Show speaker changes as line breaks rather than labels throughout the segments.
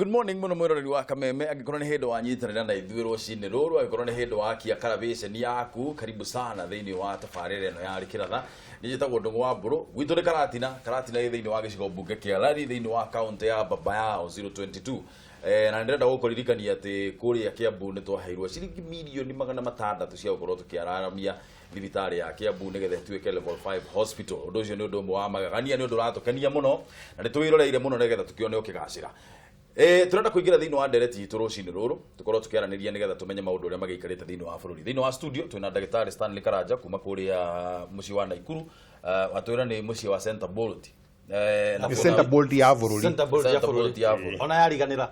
Good morning muno mwiroreri wa Kameme. Angĩkorwo nĩ hĩndĩ wanyitanĩra na ithuĩ rũcinĩ rũrũ, angĩkorwo nĩ hĩndĩ wakia karabĩceni yaku, karibu sana thĩinĩ wa tabarĩra ĩno ya Rĩkĩratha. Niĩ njĩtagwo Ndũng'ũ wa Mbũrũ, gwitũ nĩ Karatina. Karatina ĩ thĩinĩ wa gĩcigo mbunge kĩa Lari, thĩinĩ wa kaũntĩ ya baba yao 022. Na nĩ ndĩrenda gũkũririkania atĩ kũrĩa Kiambu nĩ twaheirwo ciringi mirioni 600 cia gũkorwo tũkĩararamia thibitarĩ ya Kiambu nĩgetha ĩtuĩke level 5 hospital. Ũndũ ũcio nĩ ũndũ ũmwe wa magegania, nĩ ũndũ ũratũkenia mũno na nĩ tũwĩroreire mũno nĩgetha tũkĩone ũkĩgacĩra. Tũrenda kũingĩra thĩinĩ wa ndereti itũ rũcinĩ rũrũ, tũkorwo tũkĩaranĩria nĩgetha tũmenye maũndũ ũrĩa magĩikarĩte thĩinĩ wa bũrũri. Thĩinĩ wa studio twĩna ndagĩtarĩ Stanley Karanja kuma kũrĩa mũciĩ wa Naikuru. Watwĩra nĩ mũciĩ wa Center Bolt. Na
Nĩ Center Bolt ya bũrũri.
Center Bolt ya
Center Bolt
bũrũri.
Ya bũrũri.
Ona yariganĩra.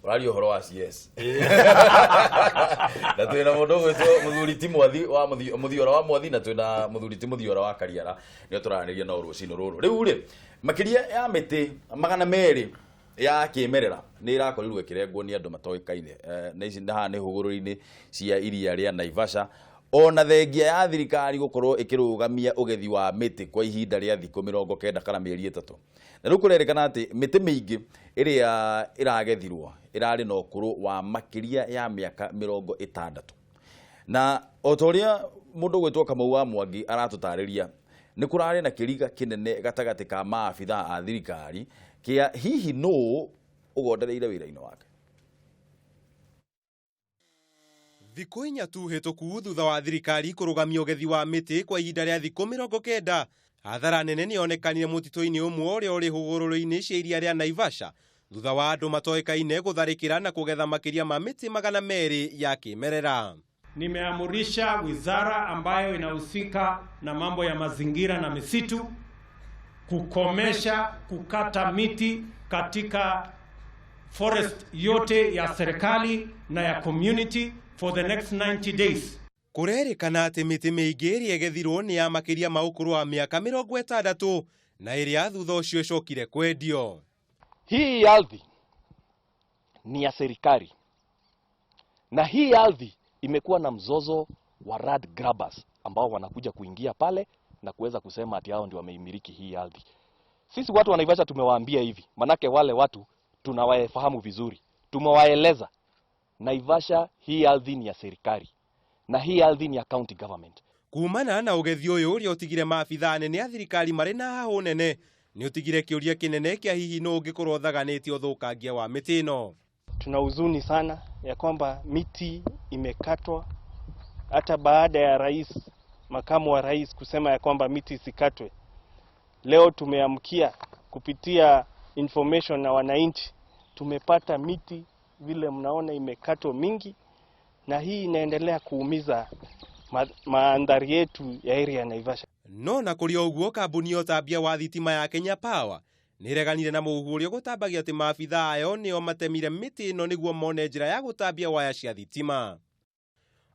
Ũraria ũhoro wa CS na twĩna mũndũ ũgwĩtwo mũthuri ti Mwathi wa Mũthiora wa Mwathi, na twĩna mũthuri ti Mũthiora wa Kariara, nĩo tũraranĩria nao rũcinĩ rũrũ. Rĩu rĩ, makĩria ya mĩtĩ 200 ya kĩmerera nĩ ĩrakorirwo ĩkĩrengwo nĩ andũ matoĩkaine. Na ici haha nĩ hũgũrũrũ-inĩ cia iria rĩa Naivasha, ona thengia ya thirikari gũkorwo ĩkĩrũgamia ũgethi wa mĩtĩ kwa ihinda rĩa thikũ 90 kana mĩeri 3. Na rĩu kũrerĩkana atĩ mĩtĩ mĩingĩ ĩrĩa ĩragethirwo ĩrarĩ na ũkũrũ wa makĩria ya mĩaka 60. Na o ta ũrĩa mũndũ ũgwĩtwo Kamau wa Mwangi aratũtarĩria, nĩ kũrarĩ na kĩriga kĩnene gatagatĩ ka maabithaa a thirikari kĩa hihi nũũ ũgondereire wĩra-inĩ wake.
Thikũ 4 tu hĩtũku thutha wa thirikari kũrũgamia ũgethi wa mĩtĩ kwa ihinda rĩa thikũ 90, hathara nene nĩ yonekanire mũtitũ-inĩ ũmwe ũrĩa ũrĩ hũgũrũrũ-inĩ cia iria rĩa Naivasha, thutha wa andũ matoĩkaine gũtharĩkĩra na kũgetha makĩria ma mĩtĩ 200 ya kĩmerera.
Nimeamurisha wizara ambayo inahusika na mambo ya mazingira na misitu kukomesha kukata miti katika forest yote ya serikali na ya community for the next 90 days.
Kũrerĩkana atĩ mĩtĩ mĩingĩ ĩrĩa ĩgethirwo nĩ ya makĩria ma ũkũrũ wa mĩaka 60 na ĩrĩa thutha ũcio ĩcokire kwendio.
Hii ardhi ni ya serikali na hii ardhi imekuwa na mzozo wa land grabbers ambao wanakuja kuingia pale na kuweza kusema ati hao ndio wameimiliki hii ardhi. Sisi watu wa Naivasha tumewaambia hivi, manake wale watu tunawafahamu vizuri. Tumewaeleza Naivasha hii ardhi ni ya serikali na hii ardhi ni ya county government.
Kumana na ũgethi ũyũ ũrĩa ũtigire maabithaa anene a thirikari marĩ na hahũ nene, nĩ ũtigire kĩũria kĩnene kĩa hihi nũ ũngĩkorwo ũthaganĩtie ũthũkangia wa mĩtĩ ĩno.
Tuna huzuni sana ya kwamba miti imekatwa hata baada ya rais, makamu wa rais kusema ya kwamba miti isikatwe. Leo tumeamkia kupitia information na wananchi, tumepata miti vile mnaona imekatwa mingi, na hii inaendelea kuumiza mandhari yetu ya area ya Naivasha.
No na kũrĩ o ũguo, kambuni ya ũtambia wa thitima ya Kenya Power nĩreganire na mũhuhu ũrĩa ũgũtambagia atĩ maabithaa ayo nĩo matemire mĩtĩ ĩno nĩguo mone njĩra ya gũtambia waya cia thitima.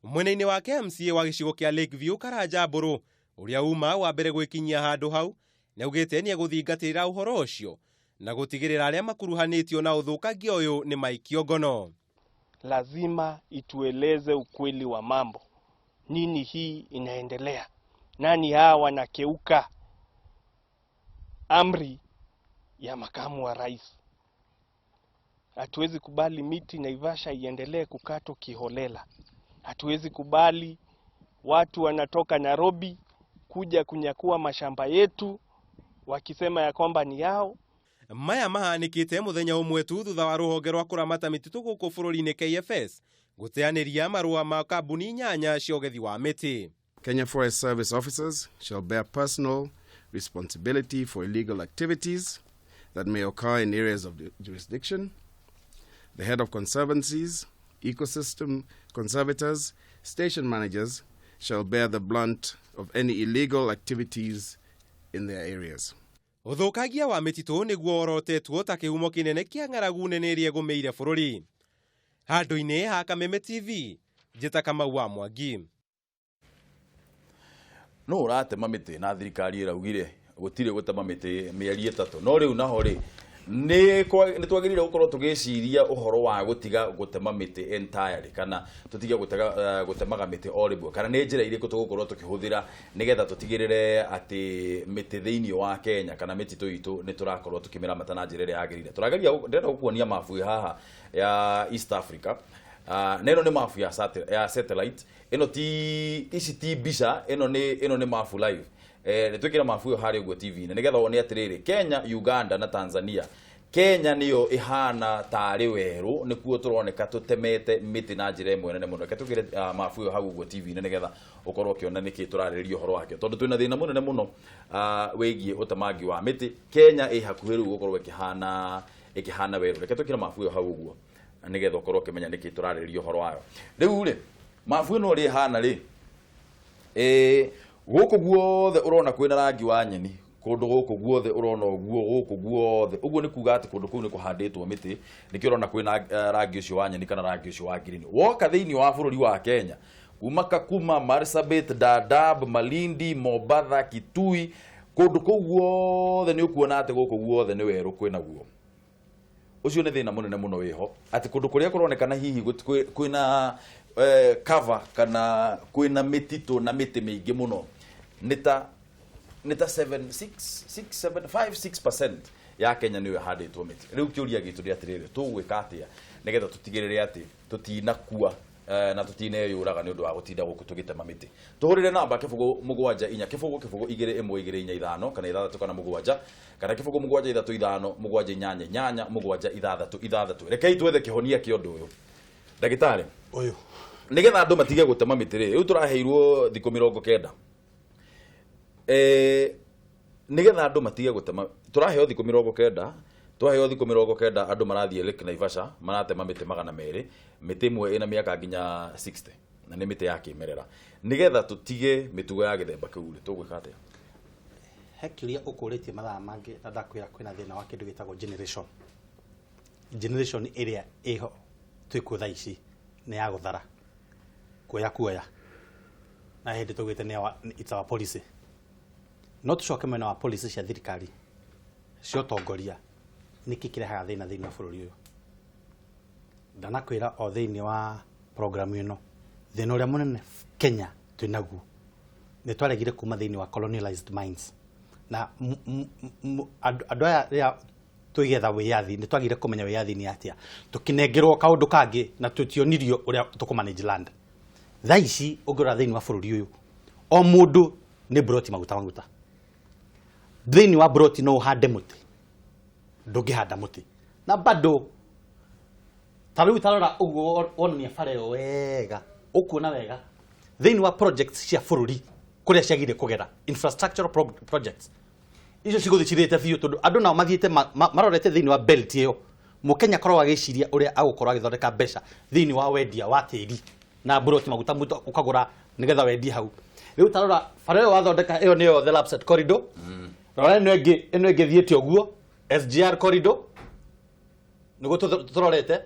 Mwena-inĩ wake, MCA wa gĩcigo kĩa Lakeview Karanja Mbũrũ, ũrĩa uma wa mbere gwĩkinyia handũ hau, nĩaugĩte nĩegũthingatĩrĩra ũhoro ũcio na gũtigĩrĩra arĩa makuruhanĩtio na ũthũkangia ũyũ nĩ maikio ngono.
Lazima itueleze ukweli wa mambo, nini hii inaendelea, nani hawa wanakeuka amri ya makamu wa rais. Hatuwezi kubali miti Naivasha iendelee kukatwa kiholela. Hatuwezi kubali watu wanatoka Nairobi kuja kunyakua mashamba yetu wakisema ya kwamba ni yao.
Maya mahanĩkĩte mũthenya ũmwe tu thutha wa rũhonge rwa kũramata mĩtitũ gũkũ bũrũri-inĩ KFS gũteanĩria marũa ma kambuni 8 cia ũgethi wa mĩtĩ.
Kenya Forest Service officers shall bear personal responsibility for illegal activities that may occur in areas of jurisdiction. The head of conservancies, ecosystem conservators, station managers shall bear the brunt of any illegal activities in their areas.
Ũthũkangia wa mĩtitũ nĩguo worotetwo ta kĩhumo kĩnene kĩa ng'aragu nene ĩrĩa ĩgũmĩire bũrũri. Handũ-inĩ ha Kameme TV, njĩta Kamau wa Mwangi.
No ũratema mĩtĩ na thirikari ĩraugire gũtirĩ gũtema mĩtĩ mĩeri 3, no rĩu naho rĩ, Nĩ twagĩrĩire gũkorwo tũgĩciria ũhoro wa gũtiga gũtema mĩtĩ entirely, kana tũtige gũtemaga mĩtĩ o rĩmwe, kana nĩ njĩra irĩkũ tũgũkorwo tũkĩhũthĩra nĩgetha tũtigĩrĩre atĩ mĩtĩ thĩinĩ wa Kenya kana mĩtitũ itũ nĩ tũrakorwo tũkĩmĩramata na njĩra ĩrĩa yagĩrĩire. Tũrageria, ndĩrenda gũkuonia mabu haha ya East Africa. Na ĩno nĩ mabu ya satellite. Ĩno ti ici ti mbica, ĩno nĩ mabu live. Nĩ twĩkĩra mabu ĩyo harĩa ũguo TV-inĩ nĩgetha wone atĩrĩrĩ, Kenya, Uganda na Tanzania. Kenya nĩyo ĩhana tarĩ werũ, nĩkuo tũroneka tũtemete mĩtĩ na njĩra ĩmwe nene mũno. Reke twĩkĩre mabu ĩyo hau ũguo TV-inĩ nĩgetha ũkorwo ũkĩona nĩkĩ tũrarĩrĩria ũhoro wakĩo, tondũ twĩna thĩna mũnene mũno wĩgiĩ ũtemangi wa mĩtĩ. Kenya ĩ hakuhĩ rĩu gũkorwo ĩkĩhana werũ. Reke twĩkĩre mabu ĩyo hau ũguo nĩgetha ũkorwo ũkĩmenya nĩkĩ tũrarĩrĩria ũhoro wayo. Rĩu rĩ, mabu ĩno ũrĩa ĩhana rĩ, gũkũ guothe ũrona kwĩna rangi wa nyeni, kũndũ gũkũ guothe ũrona ũguo, gũkũ guothe ũguo nĩ kuga atĩ kũndũ kũu nĩ kũhandĩtwo mĩtĩ, nĩkĩo ũrona kwĩna rangi ũcio wa nyeni kana rangi ũcio wa green. Woka thĩinĩ wa bũrũri wa Kenya, kuma Kakuma, Marsabit, Dadaab, Malindi, Mombatha, Kitui, kũndũ kũu guothe nĩ ũkuona atĩ gũkũ guothe nĩ werũ kwĩna guo. Ũcio nĩ thĩna mũnene mũno wĩho, atĩ kũndũ kũrĩa kũronekana hihi kwĩna cover kana kwĩna mĩtitũ na mĩtĩ mĩingĩ mũno nĩ ta 7 6 6 7 5 6% ya Kenya nĩyo ĩhandĩtwo mĩtĩ. Rĩu kĩũria gitũ nĩ atĩrĩrĩ, tũgwĩka atĩa nĩgetha tũtigĩrĩre atĩ tũtinakua na tũtineyũraga nĩ ũndũ wa gũtinda gũkũ tũgĩtema mĩtĩ? Tũhũrĩre namba 0 7 4 0 0 2 1 2 4 5 kana 6 kana 7 kana 0 7 3 5 7 8 8 7 6 6. Rekei twethe kĩhonia kĩa ũndũ ũyũ. Ndagĩtarĩ,
ũyũ,
nĩgetha andũ matige gũtema mĩtĩ rĩ, rĩu tũraheirwo thikũ 90, nĩgetha andũ matige gũtema, tũraheo thikũ 90. Twaheo thikũ 90, andũ marathiĩ Lake Naivasha maratema mĩtĩ 200, mĩtĩ ĩmwe ĩna mĩaka nginya 60 na nĩ mĩtĩ ya kĩmerera. Nĩgetha tũtige mĩtugo ya gĩthemba kĩu rĩ, tũgwĩka atĩa?
He kĩũria ũkũrĩtie mathaa mangĩ na ndakwĩra kwĩna thĩna wa kĩndũ gĩtagwo generation. Generation ĩrĩa ĩho twĩkuo thaa ici nĩ ya gũthara, kuoya kuoya, na hĩndĩ tũgĩte nĩ it's our policy. No tũcoke mwena wa policy cia thirikari cia ũtongoria, nĩkĩ kĩrehaga thĩna thĩinĩ wa bũrũri ũyũ? Ndanakwĩra o thĩinĩ wa programu ĩno, thĩna ũrĩa mũnene Kenya twĩnaguo nĩ twaregire kuma thĩinĩ wa colonialized minds na andũ aya. Rĩrĩa tũgĩetha wĩyathi, nĩ twagire kũmenya wĩyathi nĩ atĩa, tũkĩnengerwo kaũndũ kangĩ na tũtionirio ũrĩa tũkũ manage land. Thaa ici ũngĩrora thĩinĩ wa bũrũri ũyũ, o mũndũ nĩ broti maguta maguta. Thĩinĩ wa broti no ũhande mũtĩ? Ndũngĩhanda mũtĩ. Na bado ta rĩu tarora ũguo wonania bara ĩyo wega, ũkuona wega thĩinĩ wa projects cia bũrũri kũrĩa ciagire kũgera infrastructural projects icio cigũthiĩ cirĩte biũ, tondũ andũ nao mathiĩte marorete thĩinĩ wa belt ĩyo. Mũkenya akoragwo agĩciria ũrĩa agũkorwo agĩthondeka mbeca thĩinĩ wa wendia wa tĩri na broti maguta mũtu ũkagũra nĩgetha wendie hau. Rĩu tarora bara ĩyo wathondeka, ĩyo nĩyo the Lapsset corridor. Rora ĩno ĩngĩ, ĩno ĩngĩ ĩthiĩte ũguo, SGR corridor, nĩguo tũrorete.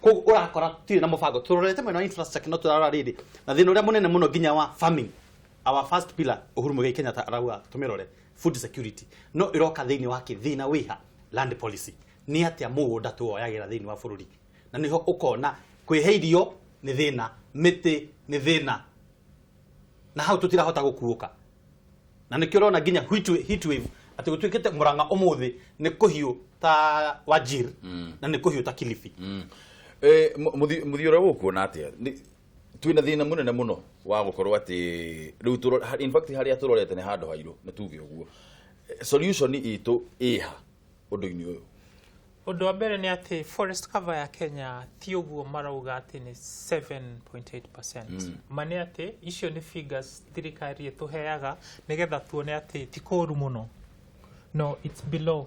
Koguo ũrakora tirĩ na mũbango, tũrorete mwena wa infrastructure, no tũrarora rĩrĩ na thĩna ũrĩa mũnene mũno nginya wa farming, our first pillar. Uhuru Muigai Kenyatta arauga tũmĩrore food security, no ĩroka thĩinĩ wa kĩ thĩna wĩha land policy. Nĩ atĩa mũgũnda tuoyagĩra thĩinĩ wa bũrũri? Na nĩho ũkona kwĩhe irio nĩ thĩna, mĩtĩ nĩ thĩna, na hau tũtirahota gũkuũka. Na nĩkĩo ũrona nginya heat wave, atĩ gũtuĩkĩte Murang'a ũmũthĩ nĩ kũhiũ ta Wajir na nĩ kũhiũ ta Kilifi.
Mũthi ũrĩa gũkuona atĩa? Twĩna thĩna mũnene mũno wa gũkorwo atĩ rĩu in fact harĩa tũrorete nĩ handũ hairũ, nĩ tuge ũguo. Solution itũ ĩha ũndũ-inĩ ũyũ?
Ũndũ wa mbere nĩ atĩ forest cover ya Kenya ti ũguo marauga atĩ nĩ 7.8%. Ma nĩ atĩ icio nĩ figures thirikari ĩtũheaga nĩgetha tuone atĩ ti kũũru mũno. No, it's below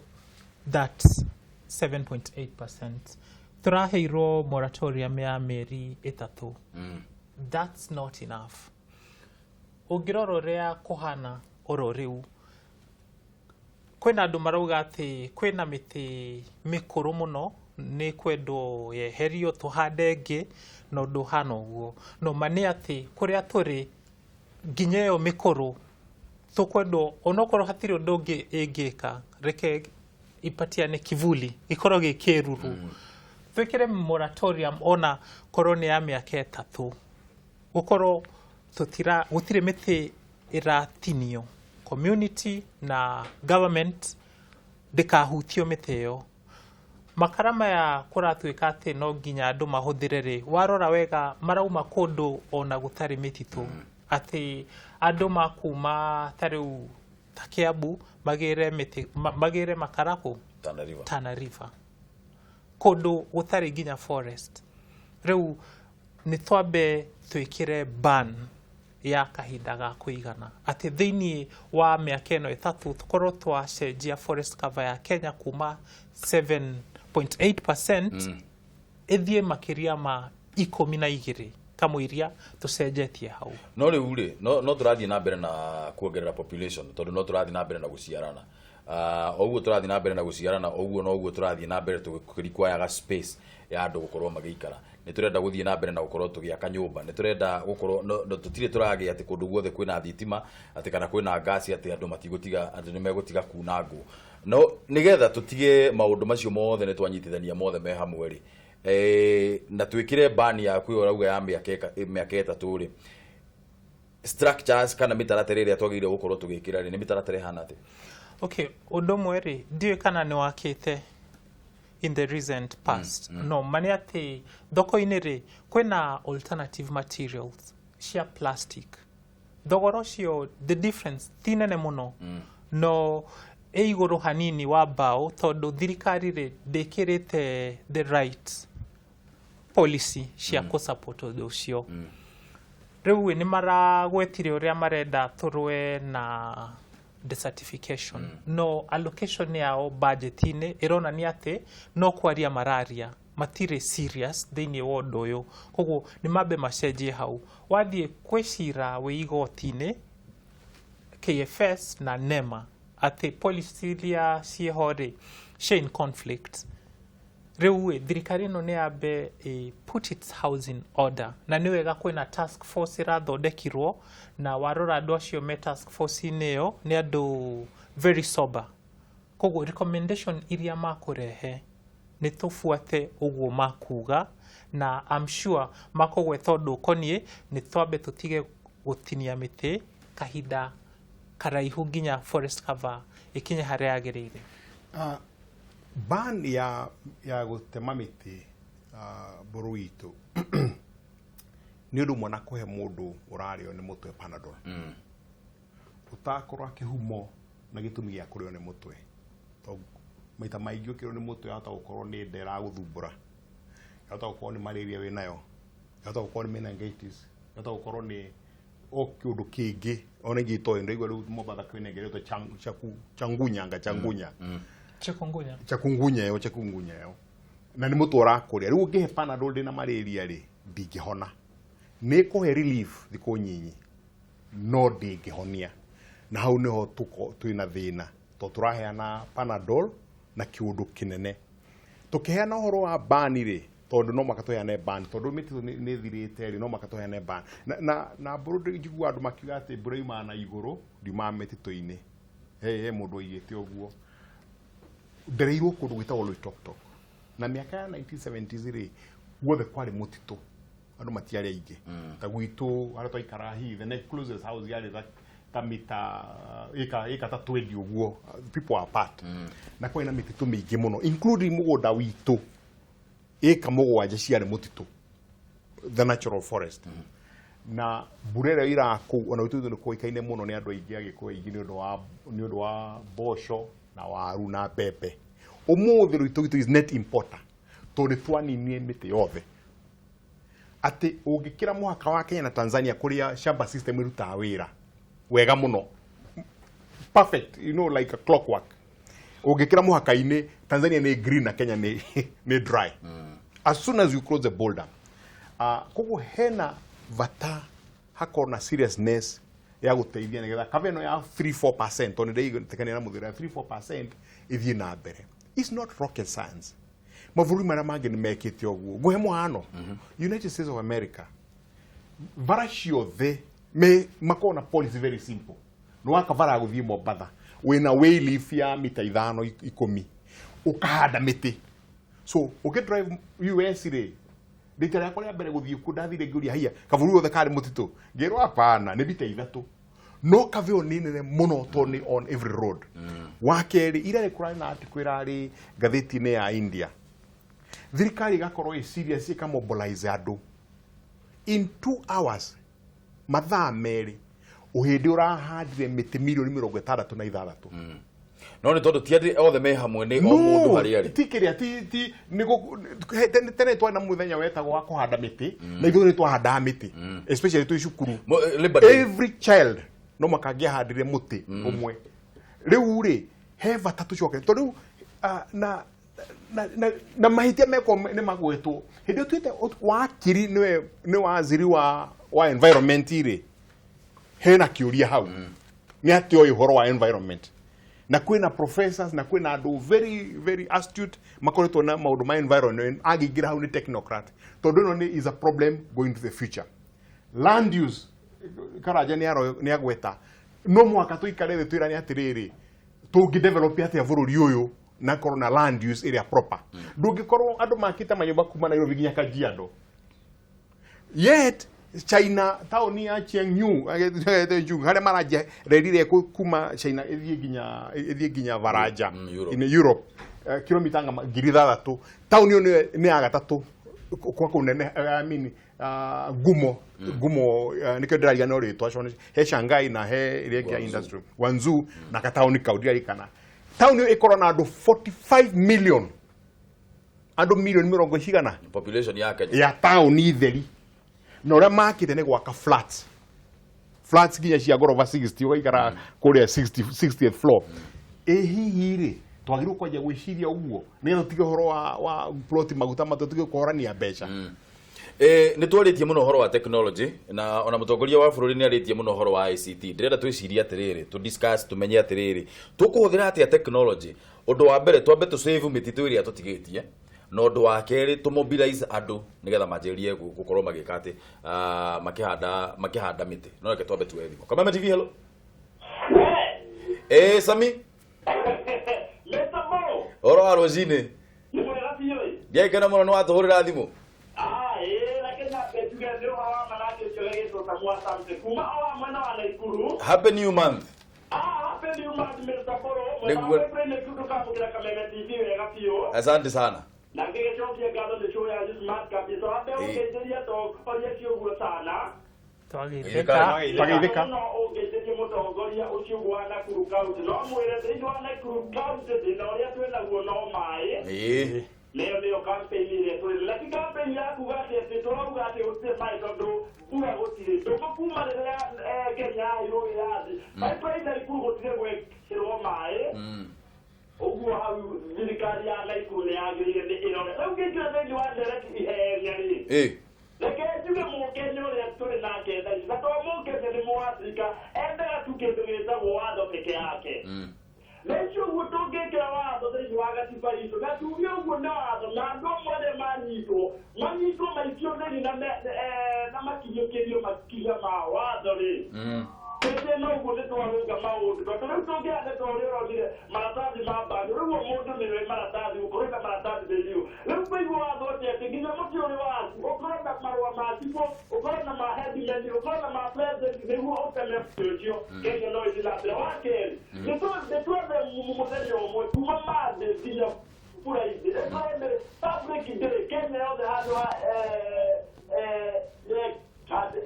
that 7.8%. Tũraheirwo moratorium ya mĩeri 3. That's not enough. Ũngĩrora ũrĩa kũhana oro rĩu, kwĩna andũ marauga atĩ kwĩna mĩtĩ mĩkũrũ mũno nĩ kwendwo yeherio tũhande ĩngĩ, na ũndũ ũhana ũguo. No ma nĩ atĩ kũrĩa tũrĩ nginya ĩyo mĩkũrũ tũkwendwo, onokorwo hatirĩ ũndũ ũngĩ ĩngĩka, reke ipatiane kivuli ikorwo gĩ kĩruru. Twĩkĩre moratorium ona korwo nĩ ya mĩaka 3 gũkorwo gũtirĩ mĩtĩ ĩratinio, community na government ndĩkahutio mĩtĩ ĩyo. Makara maya kũratuĩka atĩ no nginya andũ mahũthĩre rĩ, warora wega marauma kũndũ ona gũtarĩ mĩtitũ, atĩ andũ makuma ta rĩu ta Kiambu magĩre mĩtĩ, magĩre makara kũ
Tana River.
Tana River, kũndũ gũtarĩ nginya forest. Rĩu nĩ twambe twĩkĩre ban ya kahinda ga kũigana atĩ thĩinĩ wa mĩaka ĩno 3 tũkorwo twacenjia forest cover ya Kenya kuma 7.8% ĩthiĩ makĩria ma 12 kamũiria tũcenjetie hau.
No rĩu rĩ, no tũrathiĩ na mbere na kuongerera population, tondũ no tũrathiĩ na mbere na gũciarana. Ũguo tũrathiĩ na mbere na gũciarana, ũguo noguo tũrathiĩ na mbere tũkĩrikwayaga space ya andũ gũkorwo magĩikara. Nĩ tũrenda gũthiĩ na mbere na gũkorwo tũgĩaka nyũmba, nĩ tũrenda gũkorwo tũtirĩ tũragĩa atĩ kũndũ guothe kwĩna thitima, atĩ kana kwĩna ngasi, atĩ andũ matigũtiga, andũ nĩ megũtiga kuna ngũ. No nĩgetha tũtige maũndũ macio mothe nĩ twanyitithania mothe me hamwe rĩ, na twĩkĩre bani yaku ĩyo ũrauga ya mĩaka 3 rĩ, structures kana mĩtaratara ĩrĩa twagĩrĩire gũkorwo tũgĩkĩra rĩ, nĩ mĩtaratara ĩhana atĩa?
Okay, ũndũ ũmwe rĩ, ndiũĩ kana nĩ wakĩte in the recent past. No ma nĩ atĩ thoko-inĩ rĩ kwĩna alternative materials cia plastic. Thogora ũcio the difference ti nene mũno, no ĩ igũrũ hanini wa mbaũ, tondũ thirikari rĩ ndĩkĩrĩte the right policy cia kũ-support ũndũ ũcio. Rĩu nĩ maragwetire ũrĩa marenda tũrũe na desertification, no allocation yao budget-inĩ ĩronania atĩ no kwaria mararia, matirĩ serious thĩinĩ wa ũndũ ũyũ. Koguo nĩ mambe macenjie hau. Wathiĩ kwĩ cira wĩ igoti-inĩ KFS na NEMA atĩ policy iria ciĩho rĩ cia in conflict. Rĩu thirikari ĩno nĩ yambe put its house in order, na nĩ wega kwĩna task force ĩrathondekirwo, na warora andũ acio me task force-inĩ ĩyo nĩ andũ very sober. Koguo recommendation iria makũrehe nĩ tũbuate ũguo makuga, na I'm sure makũgweta ũndũ ũkoniĩ nĩ twambe tũtige gũtinia mĩtĩ kahinda karaihu nginya forest cover ĩkinye harĩa yagĩrĩire.
Ban ya gũtema mĩtĩ bũrũri witũ nĩ ũndũ ũmwe na kũhe mũndũ ũrarĩo nĩ mũtwe Panadol, ũtakorwo akĩhumo na gĩtũmi gĩa kũrĩo nĩ mũtwe. Tondũ maita maingĩ ũkĩrĩo nĩ mũtwe yahota gũkorwo nĩ nda ĩragũthumbũra, yahota gũkorwo nĩ malaria wĩnayo, yahota gũkorwo nĩ meningitis, yahota gũkorwo nĩ o kĩũndũ kĩngĩ ona ingĩ itoĩ. Ndaigua rĩu Mombatha kwĩna ĩngĩ ĩretwo changunyanga changunya
Chikungunya.
Chakungunya ĩyo, chakungunya ĩyo, na nĩ mũtwe ũrakũrĩa. Rĩu ũngĩhe Panadol ndĩna malaria rĩ, ndingĩhona. Nĩ ĩkũhe relief thikũ nyinyi, no ndĩngĩhonia. Na hau nĩho twĩna thĩna, tondũ tũraheana Panadol na kĩũndũ kĩnene. Tũkĩheana ũhoro wa bani rĩ, tondũ no mũhaka tũheane ban, tondũ mĩtitũ nĩ ĩthirĩte rĩ, no mũhaka tũheane ban. Na mbũrũ njiguaga andũ makiuga atĩ mbura yumaga na igũrũ, ndiumaga mĩtitũ-inĩ. He mũndũ oigĩte ũguo. Ndereirwo kũndũ gwĩtagwo Loitoktok. Na mĩaka ya 1970s rĩ, guothe kwarĩ mũtitũ, andũ matiarĩ aingĩ. Ta gwitũ harĩa twaikaraga hihi the next closest house yarĩ ta mita ĩka ta 20 ũguo, people are apart. Na kwarĩ na mĩtitũ mĩingĩ mũno, including mũgũnda witũ, ĩka 7 ciarĩ mũtitũ, the natural forest. Na mbura ĩrĩa ĩraga kũu ona gwitũ nĩ kũĩkaine mũno nĩ andũ aingĩ Agĩkũyũ aingĩ nĩ ũndũ wa mboco na waru na mbembe. Ũmũthĩ Loitoktok is net importer, tondũ nĩ twaninire mĩtĩ yothe. Atĩ ũngĩkĩra mũhaka wa Kenya na Tanzania kũrĩa shamba system ĩrutaga wĩra wega mũno, perfect, you know, like a clockwork. Ũngĩkĩra mũhaka-inĩ, Tanzania nĩ green na Kenya nĩ dry. As soon as you cross the border. Koguo hena bata hakorwo na seriousness ya gũteithia nĩgetha cover ĩno ya 3-4%, tondũ nĩndĩtekania na mũthĩra ya 3-4% ĩthiĩ na mbere. It's not rocket science. Mabũrũri marĩa mangĩ nĩ mekĩte ũguo. Ngũhe mũhano, United States of America, bara ciothe makoragwo na policy very simple. Nĩ waka bara ya gũthiĩ Mombatha, wĩna wayleaf ya mita 5 10. Ũkahanda mĩtĩ. So ũkĩ drive US rĩ, rita rĩakwa rĩa mbere gũthiĩ kuo ndathire ngĩũria haiya kabũrũri wothe karĩ mũtitũ, ngĩrwo hapana, nĩ mita 3, no kava ĩyo nĩ nene mũno tondũ nĩ on every road. Wa kerĩ, ira kũrarĩ na article ĩrarĩ ngathĩti-inĩ ya India, thirikari ĩgakorwo ĩ serious, ĩkamobilize andũ in 2 hours, mathaa 2, ũhĩndĩ ũrahandire mĩtĩ mirioni 66.
No nĩ tondũ ti andũ othe me hamwe, nĩ o mũndũ harĩa arĩ.
Ti kĩrĩa ti nĩ tene twarĩ na mũthenya wetagwo wa kũhanda mĩtĩ, na ithuĩ nĩ twahandaga mĩtĩ, especially twĩ cukuru.
Labor Day.
Every child no mũhaka angĩahandire mũtĩ ũmwe. Rĩu rĩ, he bata tũcoke tondũ rĩu na mahĩtia mekwo nĩ magwetwo. Hĩndĩ ĩyo tuĩte wakiri nĩwe nĩ waziri wa environment rĩ, hena kĩũria hau, nĩ atĩ oĩ ũhoro wa environment, na kwĩna professors na kwĩna andũ very very astute makoretwo na maũndũ ma environment, angĩingĩra hau nĩ technocrat, tondũ ĩno nĩ is a problem going to the future. Land use, Karanja nĩ agweta, no mũhaka tũikare thĩ twĩrane atĩrĩrĩ, tũngĩ develop atĩa bũrũri ũyũ na korwo na land use ĩrĩa proper. Ndũngĩkorwo andũ makĩte manyũmba kuma Nairobi nginya Kajiado, yet China, taũni ya Chengdu harĩa maranjia reri ĩrĩa kuma China ĩthiĩ nginya Baranja
Europe.
In Europe, kilomita 6,000, taũni ĩyo nĩ ya gatatũ kwa kũnene, I mean, ngumo, nĩkĩo ndĩrariganĩrwo rĩtwa, he Shanghai na he ĩrĩa ĩngĩ ya industry, Guangzhou, na kataũni kau ndirarikana. Taũni ĩyo ĩkorwo na andũ 45 million, andũ milioni mĩrongo cigana
population ya Kenya
ya taũni theri, na ũrĩa makĩte nĩ gwaka flats nginya cia ngoroba 60, ũgaikara kũrĩa 60th floor. Ĩ hihi rĩ, twagĩrĩirwo kwanjia gwĩciria ũguo nĩgetha tũtige ũhoro wa plot maguta matũ, tũtige kũhorania mbeca.
Nĩ twarĩtie mũno ũhoro wa technology, na ona mũtongoria wa bũrũri nĩ arĩtie mũno ũhoro wa ICT. Ndĩrenda twĩcirie atĩrĩrĩ, tũ discuss, tũmenye atĩrĩrĩ, tũkũhũthĩra atĩa technology. Ũndũ wa mbere, twambe tũ save mĩtitũ ĩrĩa tũtigĩtie, na ũndũ wa kerĩ, tũ mobilize andũ nĩgetha manjĩrĩrie gũkorwo magĩka atĩ makĩhanda mĩtĩ. No reke twambe tuoe thimũ. Kameme TV, hello. Sami.
Mr. Mo,
ũhoro wa rũcinĩ?
Nĩ mwega biũ.
Ndiakena mũno nĩ watũhũrĩra thimũ.
Ah, ĩĩ, reke nyambe njuge nĩ ũhoro wa manake ũcio gĩgĩtwo Samuel Samson kuma o wa mwena wa Naikuru.
Happy new month.
Ah, happy new month, Mr. Boro. Mwena
Nĩguo.
wa Naikuru nĩ ndũkamũkĩra Kameme TV wega biũ.
Asante sana.
Na ngĩgĩcokia ngatho nĩ show yanyu smart kabisa. Wambe ũngeithĩrie atongoria acio ũguo sana.
Twageithĩka.
Twageithĩka.
No ũngeithĩrie mũtongoria ũcio ũguo wa Nakuru County. No mwĩre thĩinĩ wa Nakuru County thĩna ũrĩa twĩnaguo no maĩ. Nĩyo campaign ĩrĩa tũrĩ na ti campaign ya kuga atĩ tũrauga atĩ gũtirĩ maĩ tondũ mbura gũtirĩ ndũngũ kuma rĩrĩa Kenya yaheirwo wĩyathi, pipeline Naikuru gũtirĩ gwekĩrwo maĩ. Ũguo hau thirikari ya Naikuru nĩ yagĩrĩire nĩ ĩrore. Rĩu ngĩingĩra thĩinĩ wa ndereti ihenya rĩ, reke njuge mũkenya ũrĩa tũrĩ nake thaa ici, na to mũkenya, nĩ mũafrika, endaga tu kĩndũ gĩtagwo watho peke yake. Na icio ũguo tũngĩkĩra watho thĩinĩ wa gatiba itũ na tuge ũguo nĩ watho, na andũ amwe arĩa manyitwo maikio thĩinĩ na makinyũkĩrio makinya ma watho rĩ, hĩndĩ ĩno ũguo nĩ twarũnga maũndũ, tondũ rĩu tũngĩhanda ta ũrĩa ũronire maratathi ma bando, rĩu o mũndũ nĩwe maratathi, gũkorwo na maratathi thĩinĩ ũyũ. Rĩu kũigua watho atĩ nginya mũtĩ ũrĩ waku ũkorwo na marũa ma cibũ, ũkorwo na ma headman, ũkorwo na ma president nĩguo ũteme mũtĩ ũcio, Kenya no ĩthiĩ na mbere. Wa kerĩ, nĩ twethe mũthenya ũmwe kuma Monday nginya Friday ĩkorwo nĩ public day Kenya yothe, handũ ha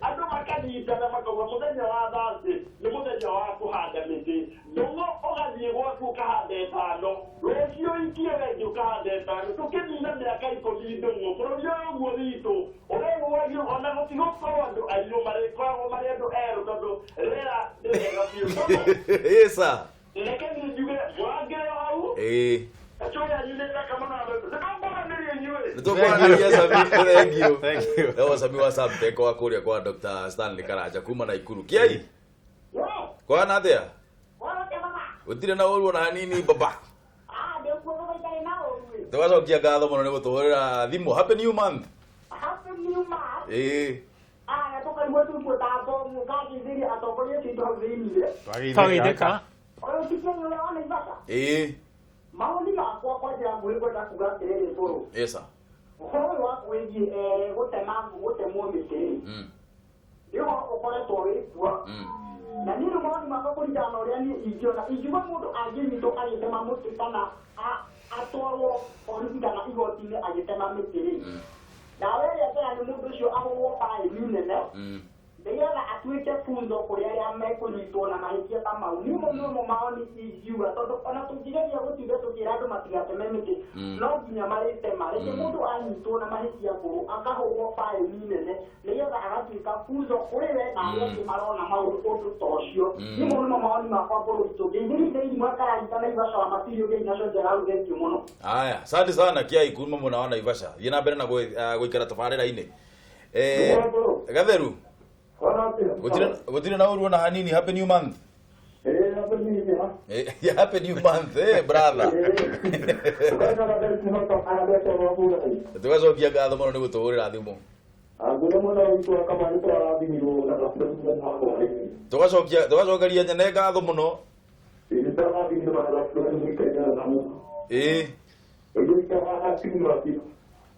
andũ makanyitana makauga mũthenya wa Thursday nĩ mũthenya wa kũhanda mĩtĩ. Ndũng'ũ ũgathiĩ gwaku ũkahanda 5, rũciũ ikie rĩngĩ ũkahanda 5, tũkĩnina mĩaka 10, ndũng'ũ bũrũri ũyũ ũguo witũ ũrĩguagio, ona gũtigũkorwo andũ airũ, marĩkoragwo marĩ andũ erũ tondũ rĩera nĩ rĩega biũ.
Sir.
Reke niĩ njuge mũrangĩre hau. Show yanyu nĩ thaka mũno, nĩtũkwaranĩria inyuĩ.
Nĩtũkwaranĩria, Sami, thank you.
Thank you.
Ewo Sami wa Samtech wa kũrĩa kwa Dr. Stanley Karanja kuma Naikuru. Kiai, kwana atĩa? Gũtirĩ na ũru ona hanini, baba. Tũgacokia ngatho mũno nĩ gũtũhũrĩra thimũ. Happy new month.
Happy new month. Aya, tũkaigua tũikuo ta bomu ngakĩithĩria atongoria acio hau thĩiniĩ.
Twageithĩka.
Ũyũ ti Kenya ũrĩa wa Naivasha. Maoni makwa kwa njĩra nguhĩ ngwenda kuga atĩrĩrĩ Mbũrũ.
Yes sir.
Ũhoro ũyũ wa wĩgiĩ gũtemwo mĩtĩ nĩ ũhoro ũkoretwo wĩ kuo. Na niĩ rĩu mawoni makwa kũringana na ũrĩa niĩ ingĩona, ingiuga mũndũ angĩnyitwo agĩtema mũtĩ kana atwarwo borithi kana igoti-inĩ agĩtema mĩtĩ rĩ, ndawa ĩrĩa njega nĩ mũndũ ũcio ahũrwo baĩni nene nĩgetha atuĩke funzo kũrĩ arĩa mekũnyitwo na mahĩtia ta mau. Niĩ mo nĩmo mawoni ingiuga, tondũ ona tũngĩgeria gũtinda tũkĩra andũ matigateme mĩtĩ, no nginya marĩtema. Rĩngĩ mũndũ anyitwo na mahĩtia ngũrũ akahũrwo baĩni nene nĩgetha agatuĩka funzo kũrĩ we na arĩa angĩ marona maũndũ ũndũ ta ũcio. Niĩ mo nĩmo mawoni makwa Mbũrũ witũ. Ngeithĩrĩte irimũ Karagita na Naivasha wa Matirio ngei nacio njega hau, thengiũ mũno.
Aya, asante sana Kiai kuma mwena wa Naivasha. Thiĩ na mbere na gũikara tabarĩra-inĩ. Gatheru. Gũtirĩ na ũru ona hanini. Happy new month. Happy new month, brother. Tũgacokia ngatho mũno nĩ gũtũhũrĩra thimũ. Tũgacokeria nyene ngatho mũno.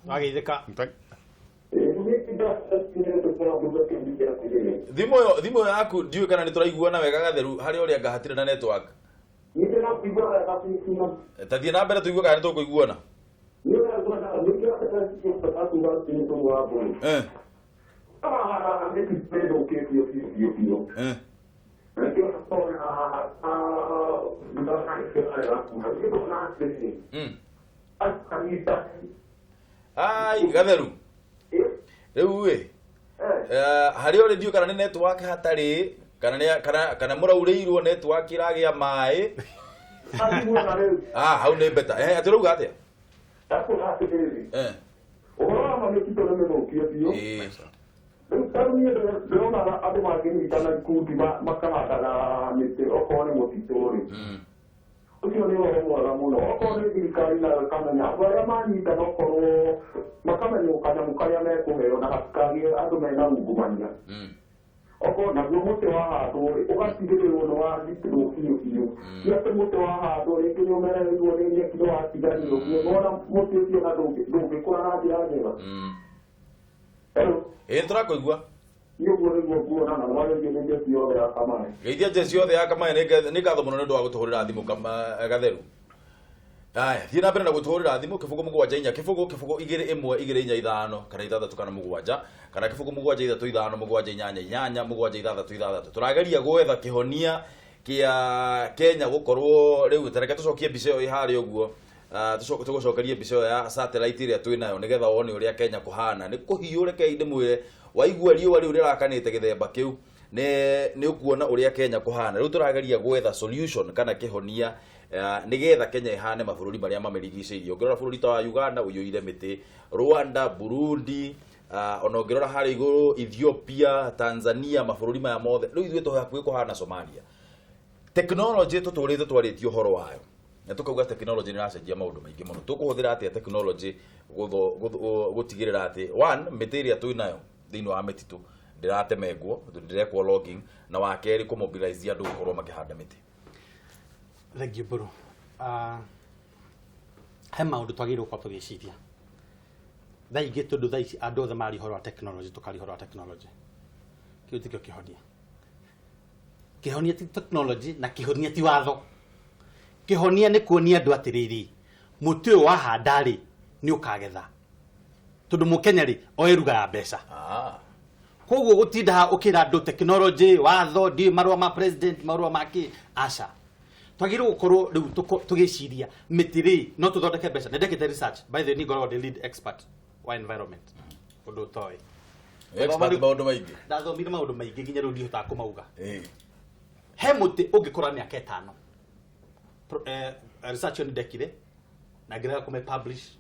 Wageithĩka.
Thimũ yaku ndiũĩ kana nĩ tũraiguana wega Gatheru, harĩ ũrĩa anga hatirĩ na network. Ta thiĩ na mbere tũigue kana nĩ tũkũiguana. Ai Gatheru, rĩu ĩ harĩ ũrĩ ndiũĩ kana nĩ network hatarĩ kana mũraurĩirwo network ĩragĩa maĩ. Hau nĩ better. Atĩ ũrauga atĩa?
Ũhoro wa mĩtitũ nĩ mĩthũkie biũ. Rĩu ta niĩ ndĩronaga andũ mangĩnyitana ikundi makahandaga mĩtĩ okorwo nĩ mũtitũ rĩ, ũcio nĩ ũhoro mwega mũno. Okorwo nĩ thirikari nayo ĩkamenya andũ arĩa manyitana, okorwo makamenywo kanyamũ karĩa mekũheo na hatikagĩe andũ mena ungumania. Okorwo naguo mũtĩ wahandwo rĩ, ũgatigĩrĩrwo nĩ wagitĩrwo biũ biũ. Ti atĩ mũtĩ wahandwo rĩngĩ nĩ ũmerereirwo nĩ nyeki nĩ watiganio ũguo, nĩwona mũtĩ ũcio ona ndũngĩkũra na njĩra njega.
Ĩĩ tũrakũigua.
Niĩ ũguo nĩguo nguona, na nĩwarĩrio nĩ njeci yothe ya Kamaĩ.
Geithia njeci yothe ya Kamaĩ, nĩ ngatho mũno nĩ ũndũ wa gũtũhũrĩra thimũ Gatheru. Aya, thiĩ na mbere na gũtũhũrĩra thimũ 0 7 4 0 0 2 1 2 4 5 kana 6 kana 7 kana 0 7 3 5 7 8 8 7 6 6. Tũrageria gwetha kĩhonia kĩa Kenya gũkorwo rĩu, ta reke tũcokie mbica ĩyo ĩ harĩa ũguo. Tũgũcokerie mbica ĩyo ya satellite ĩrĩa twĩ nayo nĩgetha wone ũrĩa Kenya kũhana. Nĩ kũhiũ, rekei ndĩmwĩre, waigua riũa rĩu rĩrakanĩte gĩthemba kĩu nĩ ũkuona ũrĩa Kenya kũhana. Rĩu tũrageria gwetha solution kana kĩhonia nĩgetha Kenya ĩhane mabũrũri marĩa mamĩrigicĩirie. Ũngĩrora bũrũri ta wa Uganda ũiyũire mĩtĩ, Rwanda, Burundi, ona ũngĩrora harĩa igũrũ Ethiopia, Tanzania, mabũrũri maya mothe. Rĩu ithuĩ tũ hakuhĩ kũhana Somalia. Tekinoronjĩ tũtũrĩte twarĩtie ũhoro wayo na tũkauga tekinoronjĩ nĩ ĩracenjia maũndũ maingĩ mũno. Tũkũhũthĩra atĩa tekinoronjĩ gũtigĩrĩra atĩ one, mĩtĩ ĩrĩa twĩ nayo thĩinĩ wa mĩtitũ ndĩratemengwo, ndĩrekwo logging, na wa kerĩ kũmobilize andũ gũkorwo makĩhanda mĩtĩ.
Thengiũ Mbũrũ. He maũndũ twagĩrĩirwo gũkorwo tũgĩciria thaa ingĩ, tondũ thaa ici andũ othe maria ũhoro wa tekinoronjĩ, tũkaria ũhoro wa tekinoronjĩ. Kĩu tikĩo kĩhonia. Kĩhonia ti tekinoronjĩ na kĩhonia ti watho. Kĩhonia nĩ kuonia andũ atĩrĩrĩ, mũtĩ ũyũ wahanda rĩ nĩ ũkagetha, tondũ mũkenya rĩ oĩ ruga ya mbeca. Koguo gũtinda haha ũkĩra andũ tekinoronjĩ, watho, ndiũĩ marũa ma president, marũa ma kĩ, aca. Twagĩrĩirwo gũkorwo rĩu tũgĩciria mĩtĩ rĩ no tũthondeke mbeca. Nĩ ndekĩte research, by the way, niĩ ngoragwo ndĩ lead expert wa environment, ũndũ ũtoĩ.
Expert maũndũ maingĩ.
Ndathomire maũndũ maingĩ nginya rĩu ndihotaga kũmauga. He mũtĩ ũngĩkũra mĩaka 5. Research ĩyo nĩ ndekire na ngĩrega kũmĩ publish.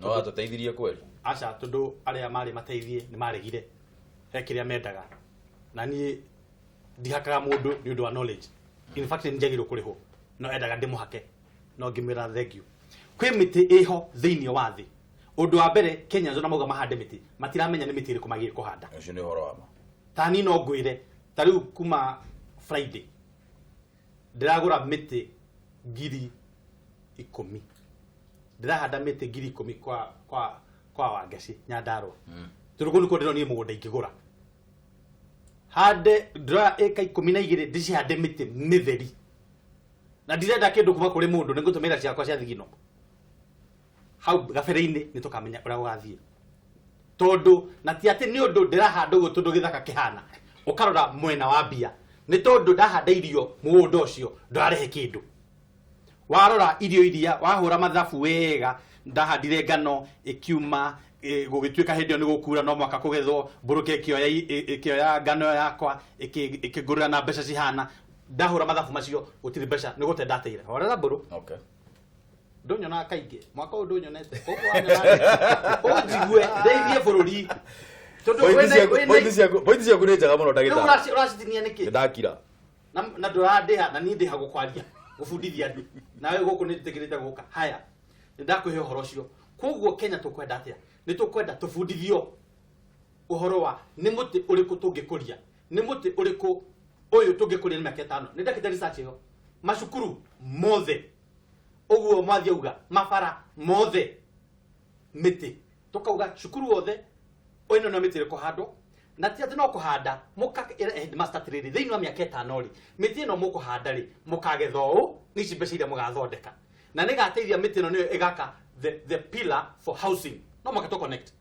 No atũteithirie kweli?
Aca, tondũ arĩa marĩ mateithie nĩ maregire he kĩrĩa mendaga, na niĩ ndihakaga mũndũ nĩ ũndũ wa knowledge. In fact nĩ njagĩrĩirwo kũrĩhwo, no endaga ndĩmũhake, no ngĩmwĩra thank you. Kwĩ mĩtĩ ĩho thĩinĩ wa thĩ. Ũndũ wa mbere, Kenyans ona mauga mahande mĩtĩ, matiramenya nĩ mĩtĩ ĩrĩkũ magĩrĩirwo kũhanda.
Ũcio nĩ ũhoro wa ma.
Ta niĩ no ngwĩre, ta rĩu kuma Friday ndĩragũra mĩtĩ 10,000 ndĩrahanda mĩtĩ 10,000 kwa Wangeci Nyandarua. Tondũ kũu nĩkuo ndĩronire mũgũnda ingĩgũra. Hande ndĩroya ĩka 12 ndĩcihande mĩtĩ mĩtheri. Na ndirenda kĩndũ kuma kũrĩ mũndũ, nĩngũtũmĩra ciakwa cia thigino. Hau gabere-inĩ nĩtũkamenya ũrĩa gũgathiĩ. Tondũ na ti atĩ nĩ ũndũ ndĩrahanda ũguo tondũ gĩthaka kĩhana. Ũkarora mwena wa mbia. Nĩ tondũ ndahanda irio mũgũnda ũcio ndũrarehe kĩndũ. Warora irio iria wahũra mathabu wega, ndahandire ngano ĩkiuma, gũgĩtuĩka hĩndĩ ĩyo nĩ gũkura no mwaka kũgethwo, mbũrũke ĩkĩoya ngano yakwa ĩkĩngũrĩra na mbeca cihana. Ndahũra mathabu macio gũtirĩ mbeca nĩ gũte ndateire. Horera mbũrũ.
Okay.
Ndũnyonaga kaingĩ mwaka ũyũ ndũnyonete, koguo wanyona ũnjigue ndeithie bũrũri. Tondũ
Pointi ciaku nĩ njega mũno ndagĩtarĩ.
Rĩu ũracitinia nĩkĩ?
Nĩndakira.
Na ndũrandĩha na niĩ ndĩha gũkwaria gũbundithia andũ. Nawe gũkũ nĩ njĩtĩkĩrĩte gũka. Haya, nĩndakũhe ũhoro ũcio. Koguo Kenya tũkwenda atĩa? Nĩ tũkwenda tũbundithio ũhoro wa nĩ mũtĩ ũrĩkũ tũngĩkũria, nĩ mũtĩ ũrĩkũ ũyũ tũngĩkũria nĩ mĩaka 5. Nĩ ndekĩte research ĩyo. Macukuru mothe ũguo mwathi auga, mabara mothe mĩtĩ. Tũkauga cukuru wothe ĩno nĩyo mĩtĩ ĩrĩkũhandwo. Na ti atĩ no kũhanda, mũkaĩra headmaster atĩrĩrĩ, thĩinĩ wa mĩaka 5 rĩ, mĩtĩ ĩno mũkũhanda rĩ, mũkagetha ũũ, nĩ ici mbeca iria mũgathondeka. Na nĩgateithia mĩtĩ ĩno nĩyo ĩgaka the pillar for housing. No mũhaka tũ connect.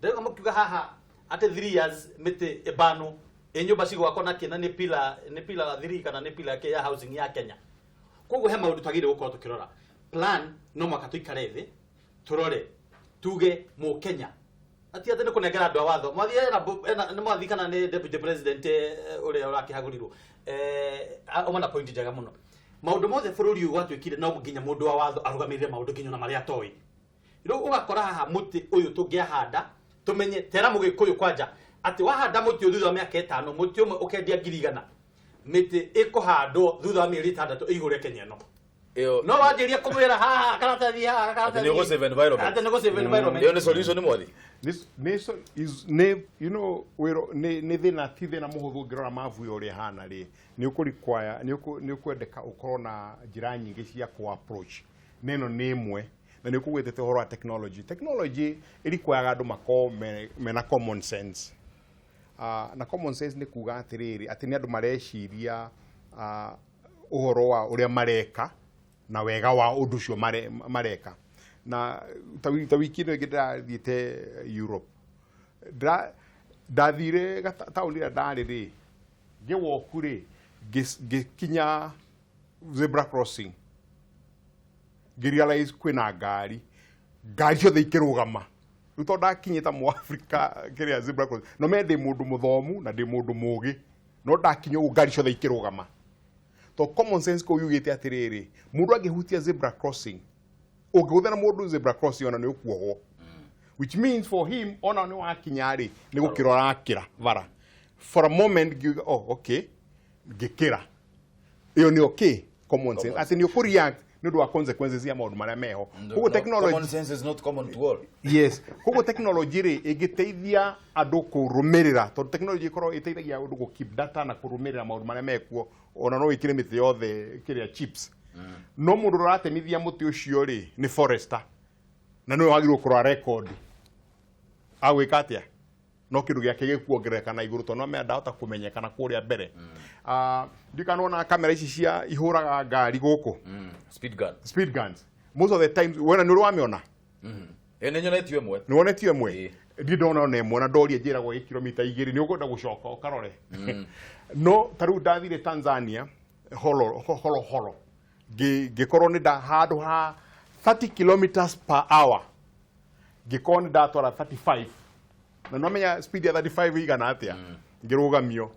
Ndĩrauga mũkiuga haha atĩ 3 years mĩtĩ ĩbanwo, ĩ nyũmba cigwakwo na kĩ, na nĩ pillar, nĩ pillar 3 kana nĩ pillar kĩ ya housing ya Kenya. Koguo he maũndũ twagĩrĩire gũkorwo tũkĩrora. Plan no mũhaka tũikare thĩ, tũrore, tuge mũkenya. Ati atĩ nĩ kũnengera andũ a watho. Mwathi ena nĩ mwathi kana nĩ deputy president ũrĩa ũrakĩhagũrirwo. Auma na point njega mũno. Maũndũ mothe bũrũri ũyũ gwatuĩkire no nginya mũndũ wa watho arũgamĩrĩre maũndũ nginya ona marĩa atoĩ. Rĩu ũgakora haha mũtĩ ũyũ tũngĩahanda, tũmenye tera mũgĩkũyũ kwanja atĩ wahanda mũtĩ ũyũ thutha wa mĩaka 5, mũtĩ ũmwe ũkendia 100,000. Mĩtĩ ĩkũhandwo thutha wa mĩeri 6 ĩihũre Kenya ĩno. No wanjĩrie kũmwĩra haha karatathi haha karatathi.
Atĩ nĩ ũgũ-save environment.
Atĩ nĩ ũgũ-save environment.
Ĩyo nĩ solution mwathi.
Nĩ you know wĩra nĩ thĩna, ti thĩna mũhũthũ ũngĩrora mabu ũrĩa ĩhana rĩ, nĩ ũkũ-require, nĩ ũkwendeka ũkorwo na njĩra nyingĩ cia kũ-approach. Na ĩno nĩ ĩmwe. Na nĩ ũkũgwetete ũhoro wa technology. Technology ĩrequiraga andũ makorwo mena common sense. Na common sense nĩ kuga atĩrĩrĩ, atĩ nĩ andũ mareciria ũhoro wa ũrĩa mareka na wega wa ũndũ ũcio mareka. Na ta wiki ĩno ĩngĩ ndĩrathiĩte Europe. Ndathire taũni ĩrĩa ndarĩ rĩ, ngĩwoku rĩ, ngĩkinya zebra crossing. Ngĩrealize kwĩna ngari. Ngari ciothe ikĩrũgama. Rĩu tondũ ndakinyĩte Mũafrika kĩrĩa zebra crossing. No me ndĩ mũndũ mũthomu na ndĩ mũndũ mũũgĩ. No ndakinya ũguo ngari ciothe ikĩrũgama. To common sense kũu yugĩte atĩrĩrĩ, mũndũ angĩhutia zebra crossing, ũngĩgũthana mũndũ zebra crossing ona nĩ ũkuohwo. Which means for him, ona nĩ wakinya rĩ, nĩ gũkĩra ũrakĩra bara. For a moment, ngiuga, oh, okay, ngĩkĩra. Ĩyo nĩ okay, common sense. Atĩ nĩ ũkũ-react nĩ ũndũ wa consequences ya maũndũ marĩa meho. Koguo technology
Common sense is not common to all.
Yes. Koguo technology rĩ, ĩngĩteithia andũ kũrũmĩrĩra, tondũ technology ĩkorwo ĩteithagia andũ gũ keep data na kũrũmĩrĩra maũndũ marĩa mekuo, ona no wĩkĩre mĩtĩ yothe kĩrĩa chips. No mũndũ ũratemithia mũtĩ ũcio rĩ, nĩ forester. Na nĩwe wagĩrĩirwo kũrora record. Agwĩka atĩa? No kĩndũ gĩake gĩkuongerereka na igũrũ, tondũ no amenya ndahota kũmenyekana kũrĩa mbere. Ndiũĩ kana nĩwona kamera ici cia ihũraga ngari gũkũ.
Speed gun.
Speed guns. Most of the times, wena nĩ ũrĩ wamĩona?
Nĩ nyonetio ĩmwe.
Nĩ wonetio ĩmwe? Ndiĩ ndona ona ĩmwe, na ndoria njĩragwo ĩ kilomita 2, nĩ ũkwenda gũcoka ũkarore. No ta rĩu ndathire Tanzania, holo holo. Ngĩkorwo nĩ nda handũ ha 30 kilometers per hour. Ngĩkorwo nĩ ndatwara 35. Na nĩ wamenya speed ya 35 ĩigana atĩa? Ngĩrũgamio.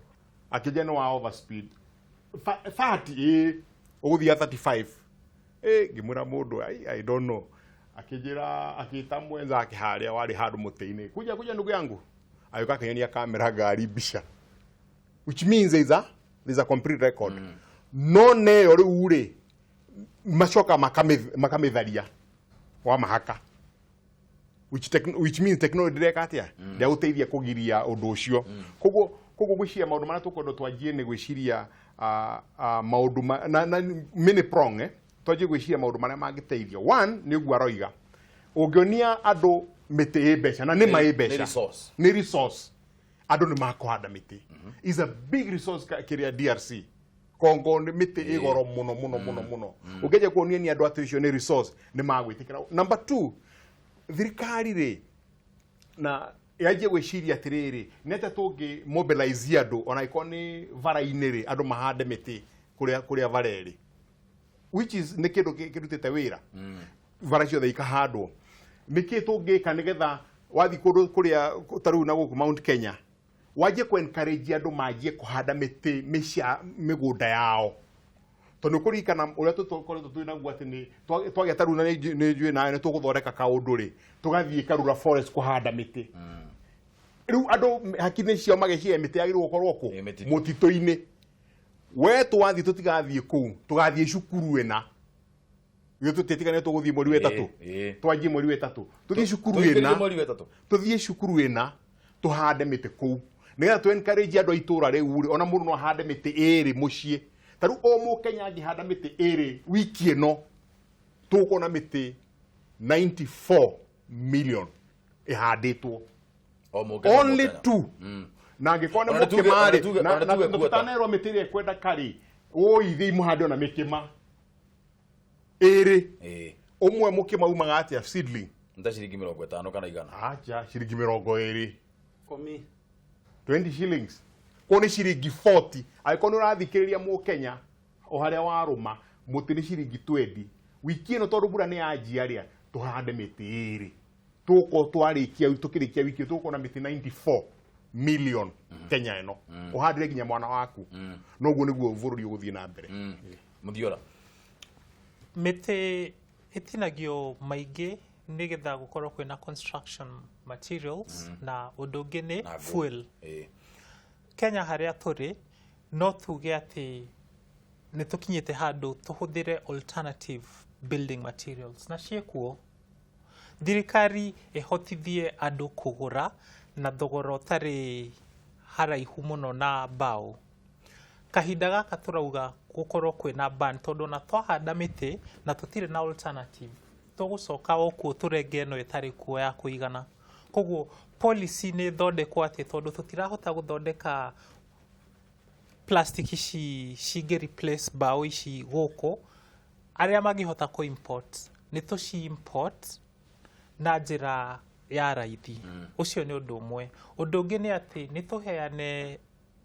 Akĩnjĩra nĩ wa over speed. 30, ĩ, ũgũthiĩ 35. Ngĩmwĩra mũndũ, I don't know. Akĩnjĩra, akĩta mwenzake harĩa warĩ handũ mũtĩ-inĩ. Kuja, kuja ndugu yangu. Agĩũka akĩnyonia kamera ngari mbica. Which means there's a complete record. No neyo rĩu rĩ, macoka makamĩtharia wa mahaka. Which means technology ndĩreka atĩa? Ndĩagũteithia kũgiria ũndũ ũcio. Koguo gwĩciria maũndũ marĩa tũkwenda twanjie nĩ gwĩciria, maũndũ na many prong, Twanjie gwĩciria maũndũ marĩa mangĩteithia. One, nĩ ũguo aroiga, ũngĩonia andũ mĩtĩ ĩ mbeca, na nĩ ma ĩ mbeca, nĩ resource, andũ nĩ makũhanda mĩtĩ. Is a big resource kĩrĩa DRC Congo nĩ mĩtĩ ĩ goro mũno mũno mũno mũno. Ũngĩanjia kuonia nĩ andũ atĩ ũcio nĩ resource, nĩ magwĩtĩkĩra. Number two, thirikari rĩ na yanjie gwĩciria atĩrĩrĩ, nĩ atĩa tũngĩ mobilize andũ, ona angĩkorwo nĩ bara-inĩ rĩ, andũ mahande mĩtĩ kũrĩa bara ĩrĩ, which is nĩ kĩndũ kĩrutĩte wĩra, bara ciothe ikahandwo. Nĩkĩ tũngĩka nĩgetha wathiĩ kũndũ kũrĩa ta rĩu na gũkũ Mount Kenya, wanjie kũ encourage andũ manjie kũhanda mĩtĩ mĩgũnda yao, tondũ kũririkana ũrĩa tũkoretwo twĩ naguo atĩ nĩ twagĩa ta rĩu na nĩ njũĩ nawe nĩ tũgũthondeka kaũndũ rĩ, tũgathiĩ Karura Forest kũhanda mĩtĩ. Rĩu andũ hakiri ciao mageciria mĩtĩ yagĩrĩirwo gũkorwo kũ? Mũtitũ-inĩ. We twathiĩ tũtigathiĩ kũu, tũgathiĩ cukuru ĩna. Ithuĩ tũtiĩtĩkanĩte tũgũthiĩ mweri wa ĩtatũ. Twanjie mweri wa ĩtatũ. Tũthiĩ cukuru ĩna. Tũthiĩ cukuru ĩna, tũhande mĩtĩ kũu. Nĩgetha tũ encourage andũ a itũũra rĩu rĩ, ona mũndũ no ahande mĩtĩ ĩrĩ mũciĩ. Ta rĩu o Mũkenya angĩhanda mĩtĩ ĩrĩ wiki ĩno, tũgũkorwo na mĩtĩ 94 million ĩhandĩtwo. Only two. Na angĩkorwo nĩ mũkĩma rĩ, na tũtanerwo mĩtĩ ĩrĩa ĩkwenda karĩ, woi thĩi mũhande ona mĩkĩma ĩrĩ. Ũmwe mũkĩma umaga atĩa seedling?
Nta ciringi 50 kana igana.
Acha, ciringi 20. 20 shillings. Kwa nĩ ciringi 40. Angĩkorwo nĩ ũrathikĩrĩria Mũkenya o harĩa warũma, mũtĩ nĩ ciringi 20. Wiki ĩno tondũ mbura nĩ yanjia rĩa, tũhande mĩtĩ ĩrĩ. Tũgũkorwo twarĩkia, tũkĩrĩkia wiki ĩno, tũgũkorwo na mĩtĩ 94 million Kenya ĩno. Ũhandĩre nginya mwana waku. Noguo nĩguo bũrũri ũgũthiĩ na mbere.
Mũthiora.
Mĩtĩ ĩtinagio maingĩ nĩgetha gũkorwo kwĩna construction materials, na ũndũ ũngĩ nĩ fuel. Kenya harĩa tũrĩ no tuge atĩ nĩ tũkinyĩte handũ tũhũthĩre alternative building materials, na ciĩkuo. Thirikari ĩhotithie andũ kũgũra na thogora ũtarĩ haraihu mũno na mbaũ. Kahinda gaka tũrauga gũkorwo kwĩna ban, tondũ ona twahanda mĩtĩ na tũtirĩ na alternative, tũgũcoka o kuo tũrenge ĩno ĩtarĩ kuo ya kũigana. Koguo policy nĩ ĩthondekwo atĩ tondũ tũtirahota gũthondeka plastic ici cingĩ replace mbaũ ici gũkũ, arĩa mangĩhota kũ import nĩ tũci import na njĩra ya raithi. Ũcio nĩ ũndũ ũmwe. Ũndũ ũngĩ nĩ atĩ nĩ tũheane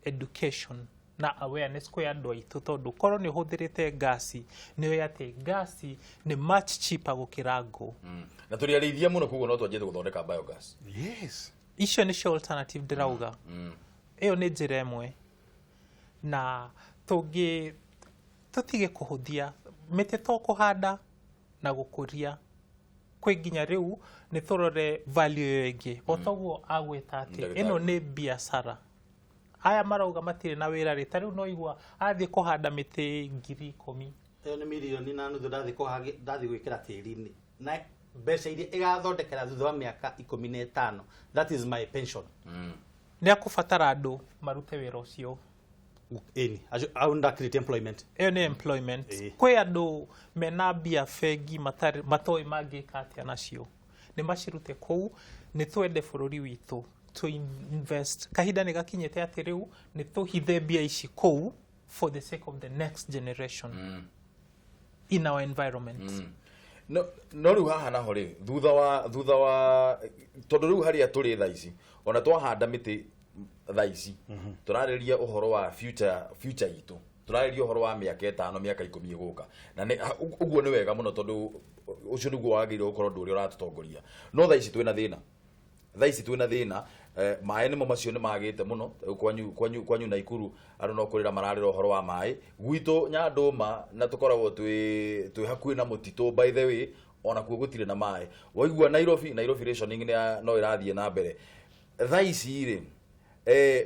education na awareness kwĩ andũ aitũ, tondũ korwo nĩ ũhũthĩrĩte ngasi, nĩ ũĩ atĩ ngasi nĩ much cheaper gũkĩra ngũ.
Na tũrĩ arĩithia mũno, koguo no twanjie gũthondeka biogas.
Yes.
Icio nĩcio alternative ndĩrauga. Ĩyo nĩ njĩra ĩmwe. Na tũngĩ tũtige kũhũthia mĩtĩ, to kũhanda na gũkũria, kwĩ nginya rĩu nĩ tũrore value ĩyo ĩngĩ. O toguo agwĩta atĩ ĩno nĩ biacara. Aya marauga matirĩ na wĩra rĩ, ta rĩu no igua athiĩ kũhanda mĩtĩ 10,000.
Ĩyo nĩ mirioni na nuthu ndathiĩ gwĩkĩra tĩri-inĩ. Na mbeca iria ĩgathondekera thutha wa mĩaka 15. That is my pension.
Nĩ akũbatara andũ marute wĩra ũcio.
Ĩni, au nda create employment.
Ĩyo nĩ employment. Kwĩ andũ mena mbia bengi matoĩ mangĩka atĩa nacio. Nĩ macirute kũu, nĩ twende bũrũri witũ, to invest. Kahinda nĩ gakinyĩte atĩ rĩu nĩ tũhithe mbia ici kũu for the sake of the next generation in our environment.
No rĩu haha naho rĩ, thutha wa tondũ rĩu harĩa tũrĩ thaa ici, ona twahanda mĩtĩ thaa ici, tũrarĩria ũhoro wa future itũ, tũrarĩria ũhoro wa mĩaka 5, mĩaka 10 ĩgũka. Na ũguo nĩ wega mũno, tondũ ũcio nĩguo wagĩrĩirwo gũkorwo ũndũ ũrĩa ũratũtongoria. No thaa ici twĩna thĩna. Thaa ici twĩna thĩna, maĩ nĩmo macio nĩ magĩte mũno. Kwanyu Naikuru andũ no kũrĩra mararĩra ũhoro wa maĩ. Gwitũ Nyandũma na tũkoragwo twĩ hakuhĩ na mũtitũ, by the way, ona kuo gũtirĩ na maĩ. Waigua Nairobi rationing no ĩrathiĩ na mbere. Thaa ici rĩ,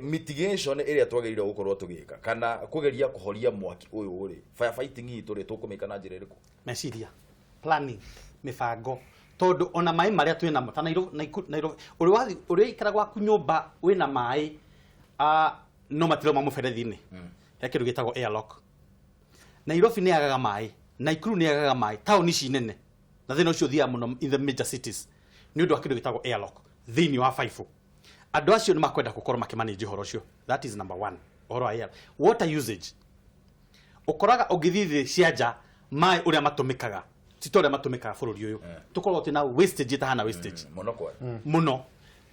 mitigation ĩrĩa twagĩrĩirwo gũkorwo tũgĩka kana kũgeria kũhoria mwaki ũyũ rĩ, firefighting itũ rĩ, tũkũmĩka na njĩra ĩrĩkũ?
Meciria, planning, mĩbango, tondũ ona maĩ marĩa twĩ namo ta Nairobi, ũrĩa ikara gwaku nyũmba wĩna maĩ, no matirauma mũberethi-inĩ. He kĩndũ gĩtagwo airlock. Nairobi nĩ yagaga maĩ. Naikuru nĩ yagaga maĩ taũni ici nene na thĩna ũcio ũthiaga mũno in the major cities nĩ ũndũ wa kĩndũ gĩtagwo airlock thĩinĩ wa baibũ. Andũ acio nĩ makwenda gũkorwo makĩmanage ũhoro ũcio. That is number one, ũhoro wa air water usage. Ũkoraga ũngĩthiĩ thĩ cia nja maĩ ũrĩa matũmĩkaga ti ta ũrĩa matũmĩkaga bũrũri ũyũ, tũkoragwo twĩna wastage ĩtahana wastage
mũno kwa
mũno.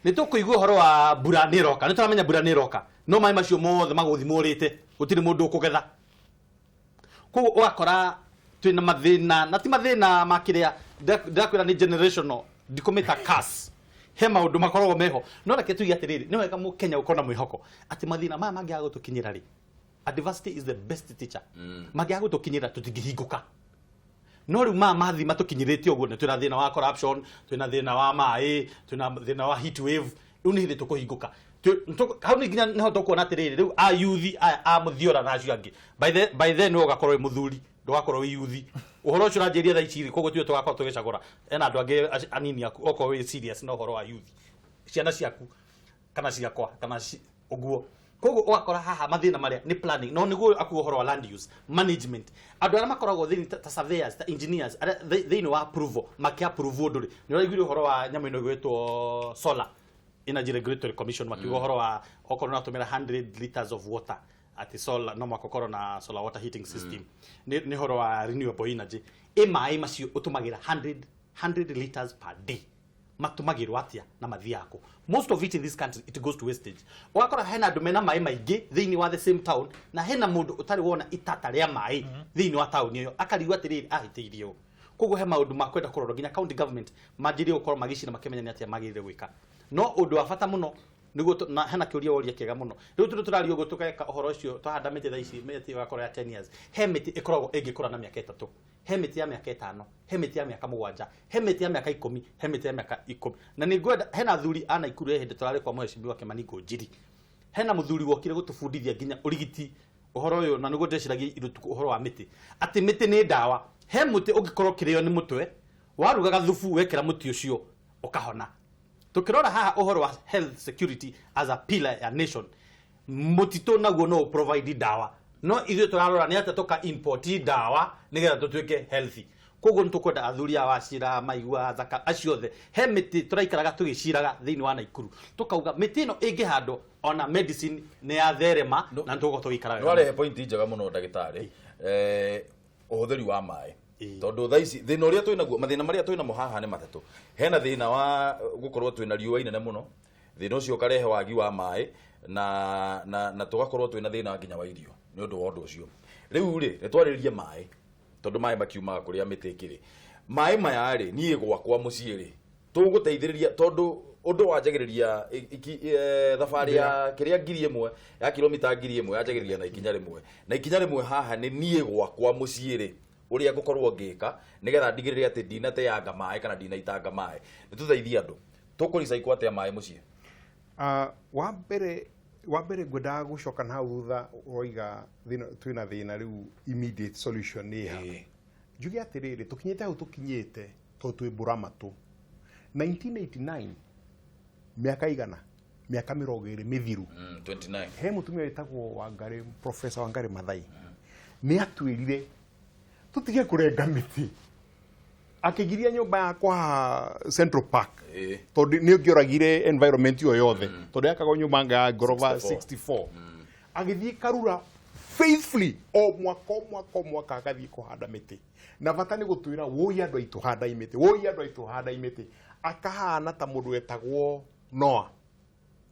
Nĩ tũkũigua ũhoro wa mbura nĩ ĩroka, nĩ tũramenya mbura nĩ ĩroka, no maĩ macio mothe magũthiĩ morĩte, gũtirĩ mũndũ ũkũgetha. Koguo ũgakora twĩna mathĩna, na ti mathĩna ma kĩrĩa ndĩrakwĩra nĩ generational, ndikũmĩta curse. He maũndũ makoragwo meho, no reke tuge atĩrĩrĩ, nĩ wega mũkenya gũkorwo na mwĩhoko atĩ mathĩna maya mangĩaga gũtũkinyĩra rĩ, adversity is the best teacher. Mangĩaga gũtũkinyĩra tũtingĩhingũka. No rĩu maya mathi matũkinyĩrĩte ũguo, nĩ twĩna thĩna wa corruption, twĩna thĩna wa maĩ, twĩna thĩna wa heat wave, rĩu nĩ hĩndĩ tũkũhingũka. Hau nĩ nginya nĩho tũkuona atĩrĩrĩ, rĩu a youth aya a mũthiora na acio angĩ, by then we ũgakorwo wĩ mũthuri, ndũgakorwo wĩ youth. Ũhoro ũcio ũranjĩria thaa ici rĩ, koguo tiwe tũgakorwo tũgĩcagũra. Hena andũ angĩ anini aku, okorwo wĩ serious na ũhoro wa youth, ciana ciaku kana ciakwa kana ũguo. Koguo ũgakora haha mathĩna marĩa nĩ planning, no nĩguo akuga ũhoro wa land use management. Andũ arĩa makoragwo thĩinĩ ta surveyors, ta engineers arĩa thĩinĩ wa approval, makĩ approve ũndũ rĩ, nĩ ũraiguire ũhoro wa nyamũ ĩno ĩgwĩtwo Solar Energy Regulatory Commission, makiuga ũhoro wa okorwo ũratũmĩra 100 liters of water atĩ solar no mwaka ũkorwo na solar water heating system. Nĩ ũhoro wa renewable energy. Ĩ maĩ macio ũtũmagĩra 100 liters per day matũmagĩrwo atĩa na mathiaga kũ? Most of it in this country, it goes to wastage. Ũgakora hena andũ mena maĩ maingĩ thĩinĩ wa the same town, na hena mũndũ ũtarĩ wona itata rĩa maĩ thĩinĩ wa taũni ĩyo, akarigwo atĩrĩrĩ, ahĩtĩirie ũ? Koguo he maũndũ ma kwenda kũrorwo nginya county government manjĩrĩrie gũkorwo magĩcira makĩmenya nĩ atĩa magĩrĩire gwĩka. No ũndũ wa bata mũno nĩguo na hena kĩũria woria kĩega mũno. Rĩu tũrĩ tũraria ũguo tũgeka ũhoro ũcio, twahanda mĩtĩ thaa ici, mĩtĩ ĩgakorwo ya 10 years. He mĩtĩ ĩkoragwo ĩngĩkũra na mĩaka 3, he mĩtĩ ya mĩaka 5, he mĩtĩ ya mĩaka 7, he mĩtĩ ya mĩaka 10, he mĩtĩ ya mĩaka 10. Na nĩ ngwenda hena athuri a Naikuru, he hĩndĩ tũrarĩ kwa mheshimiwa Kimani Ngũnjiri, hena mũthuri wokire gũtũbundithia nginya ũrigiti ũhoro ũyũ, na nĩguo ndĩreciragia irũtukũ ũhoro wa mĩtĩ, atĩ mĩtĩ nĩ ndawa. He mũtĩ ũngĩkorwo ũkĩrĩo nĩ mũtwe, warugaga thubu wekĩra mũtĩ ũcio ũkahona. Tukirora haha ũhoro wa health security as a pillar ya nation, mũtitũ naguo no provide ndawa, no ithuĩ tũrarora nĩ atĩa tũka import ndawa nĩgetha tũtuĩke healthy. Koguo nĩ tũkwenda athuri a Wachira, Maigua, Thaka, acio othe, he mĩtĩ tũraikaraga tũgĩciraga thĩinĩ wa Naikuru, tũkauga mĩtĩ ĩno ĩngĩhandwo ona medicine nĩ yatherema, na nĩ tũgũkorwo tũgĩikara
wega. Nĩwarehe point njega mũno ndagĩtarĩ, ũhũthĩri wa maĩ, tondũ thaa ici thĩna ũrĩa twĩnaguo, mathĩna marĩa twĩnamo haha nĩ matatũ. Hena thĩna wa gũkorwo twĩna riũa inene mũno, thĩna ũcio ũkarehe wagi wa maĩ, na tũgakorwo twĩna thĩna nginya wa irio nĩ ũndũ wa ũndũ ũcio. Rĩu rĩ, nĩ twarĩrĩrie maĩ, tondũ maĩ makiumaga kũrĩa mĩtĩ ĩkĩrĩ. Maĩ maya rĩ, niĩ gwakwa mũciĩ rĩ, tũgũteithĩrĩria tondũ ũndũ wanjagĩrĩria thabarĩ ya kĩrĩa 1000 ya kilomita 1000 yanjagĩrĩria na ikinya rĩmwe, na ikinya rĩmwe haha nĩ niĩ gwakwa mũciĩ rĩ, ũrĩa ngũkorwo ngĩka nĩgetha ndigĩrĩre atĩ ndinateanga maĩ kana ndinaitanga maĩ. Nĩ tũteithie andũ tũkũrecycle atĩa maĩ mũciĩ?
Wa mbere ngwendaga gũcoka na hau thutha ũroiga twĩna thĩna rĩu, immediate solution nĩ ha? Njuge atĩrĩrĩ, tũkinyĩte hau tũkinyĩte tondũ twĩ mbũramatũ. 1989, mĩaka igana, mĩaka 20 mĩthiru,
29,
he mũtumia wĩtagwo Wangari, Professor Wangari Maathai, nĩ atwĩrire tũtige kũrenga mĩtĩ, akĩgiria nyũmba yakwa haha Central Park, tondũ nĩ ũngĩoragire environment ĩyo yothe, tondũ yakagwo nyũmba anga ya ngoroba 64. Agĩthiĩ Karura faithfully o mwaka o mwaka o mwaka agathiĩ kũhanda mĩtĩ, na bata nĩ gũtwĩra woi andũ aitũ handai mĩtĩ, woi andũ aitũ handai mĩtĩ. Akahana ta mũndũ wetagwo Noah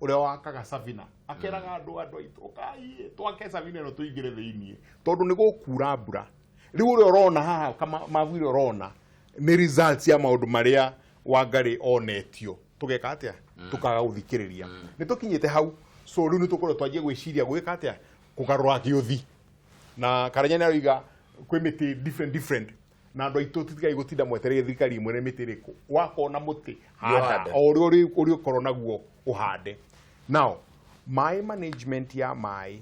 ũrĩa wakaga Savina, akeraga andũ aitũ ũkai twake Savina ĩno tũingĩre thĩiniĩ tondũ nĩ gũkura mbura. Rĩu ũrĩa ũrona haha kama mabu ĩrĩa ũrona nĩ results ya maũndũ marĩa Wangari onetio, tũgeka atĩa? Tũkaga gũthikĩrĩria. Nĩ tũkinyĩte hau, so rĩu nĩ tũkorwo twanjie gwĩciria gwĩka atĩa, kũgarũra gĩũthi. Na Karanja nĩ aroiga kwĩ mĩtĩ different different, na andũ aitũ tutigai gũtinda mwetereire thirikari ĩmwe na mĩtĩ ĩrĩkũ. Wakona mũtĩ handa, o ũrĩa ũrĩũkorwo naguo ũhande. Now maĩ, management ya maĩ,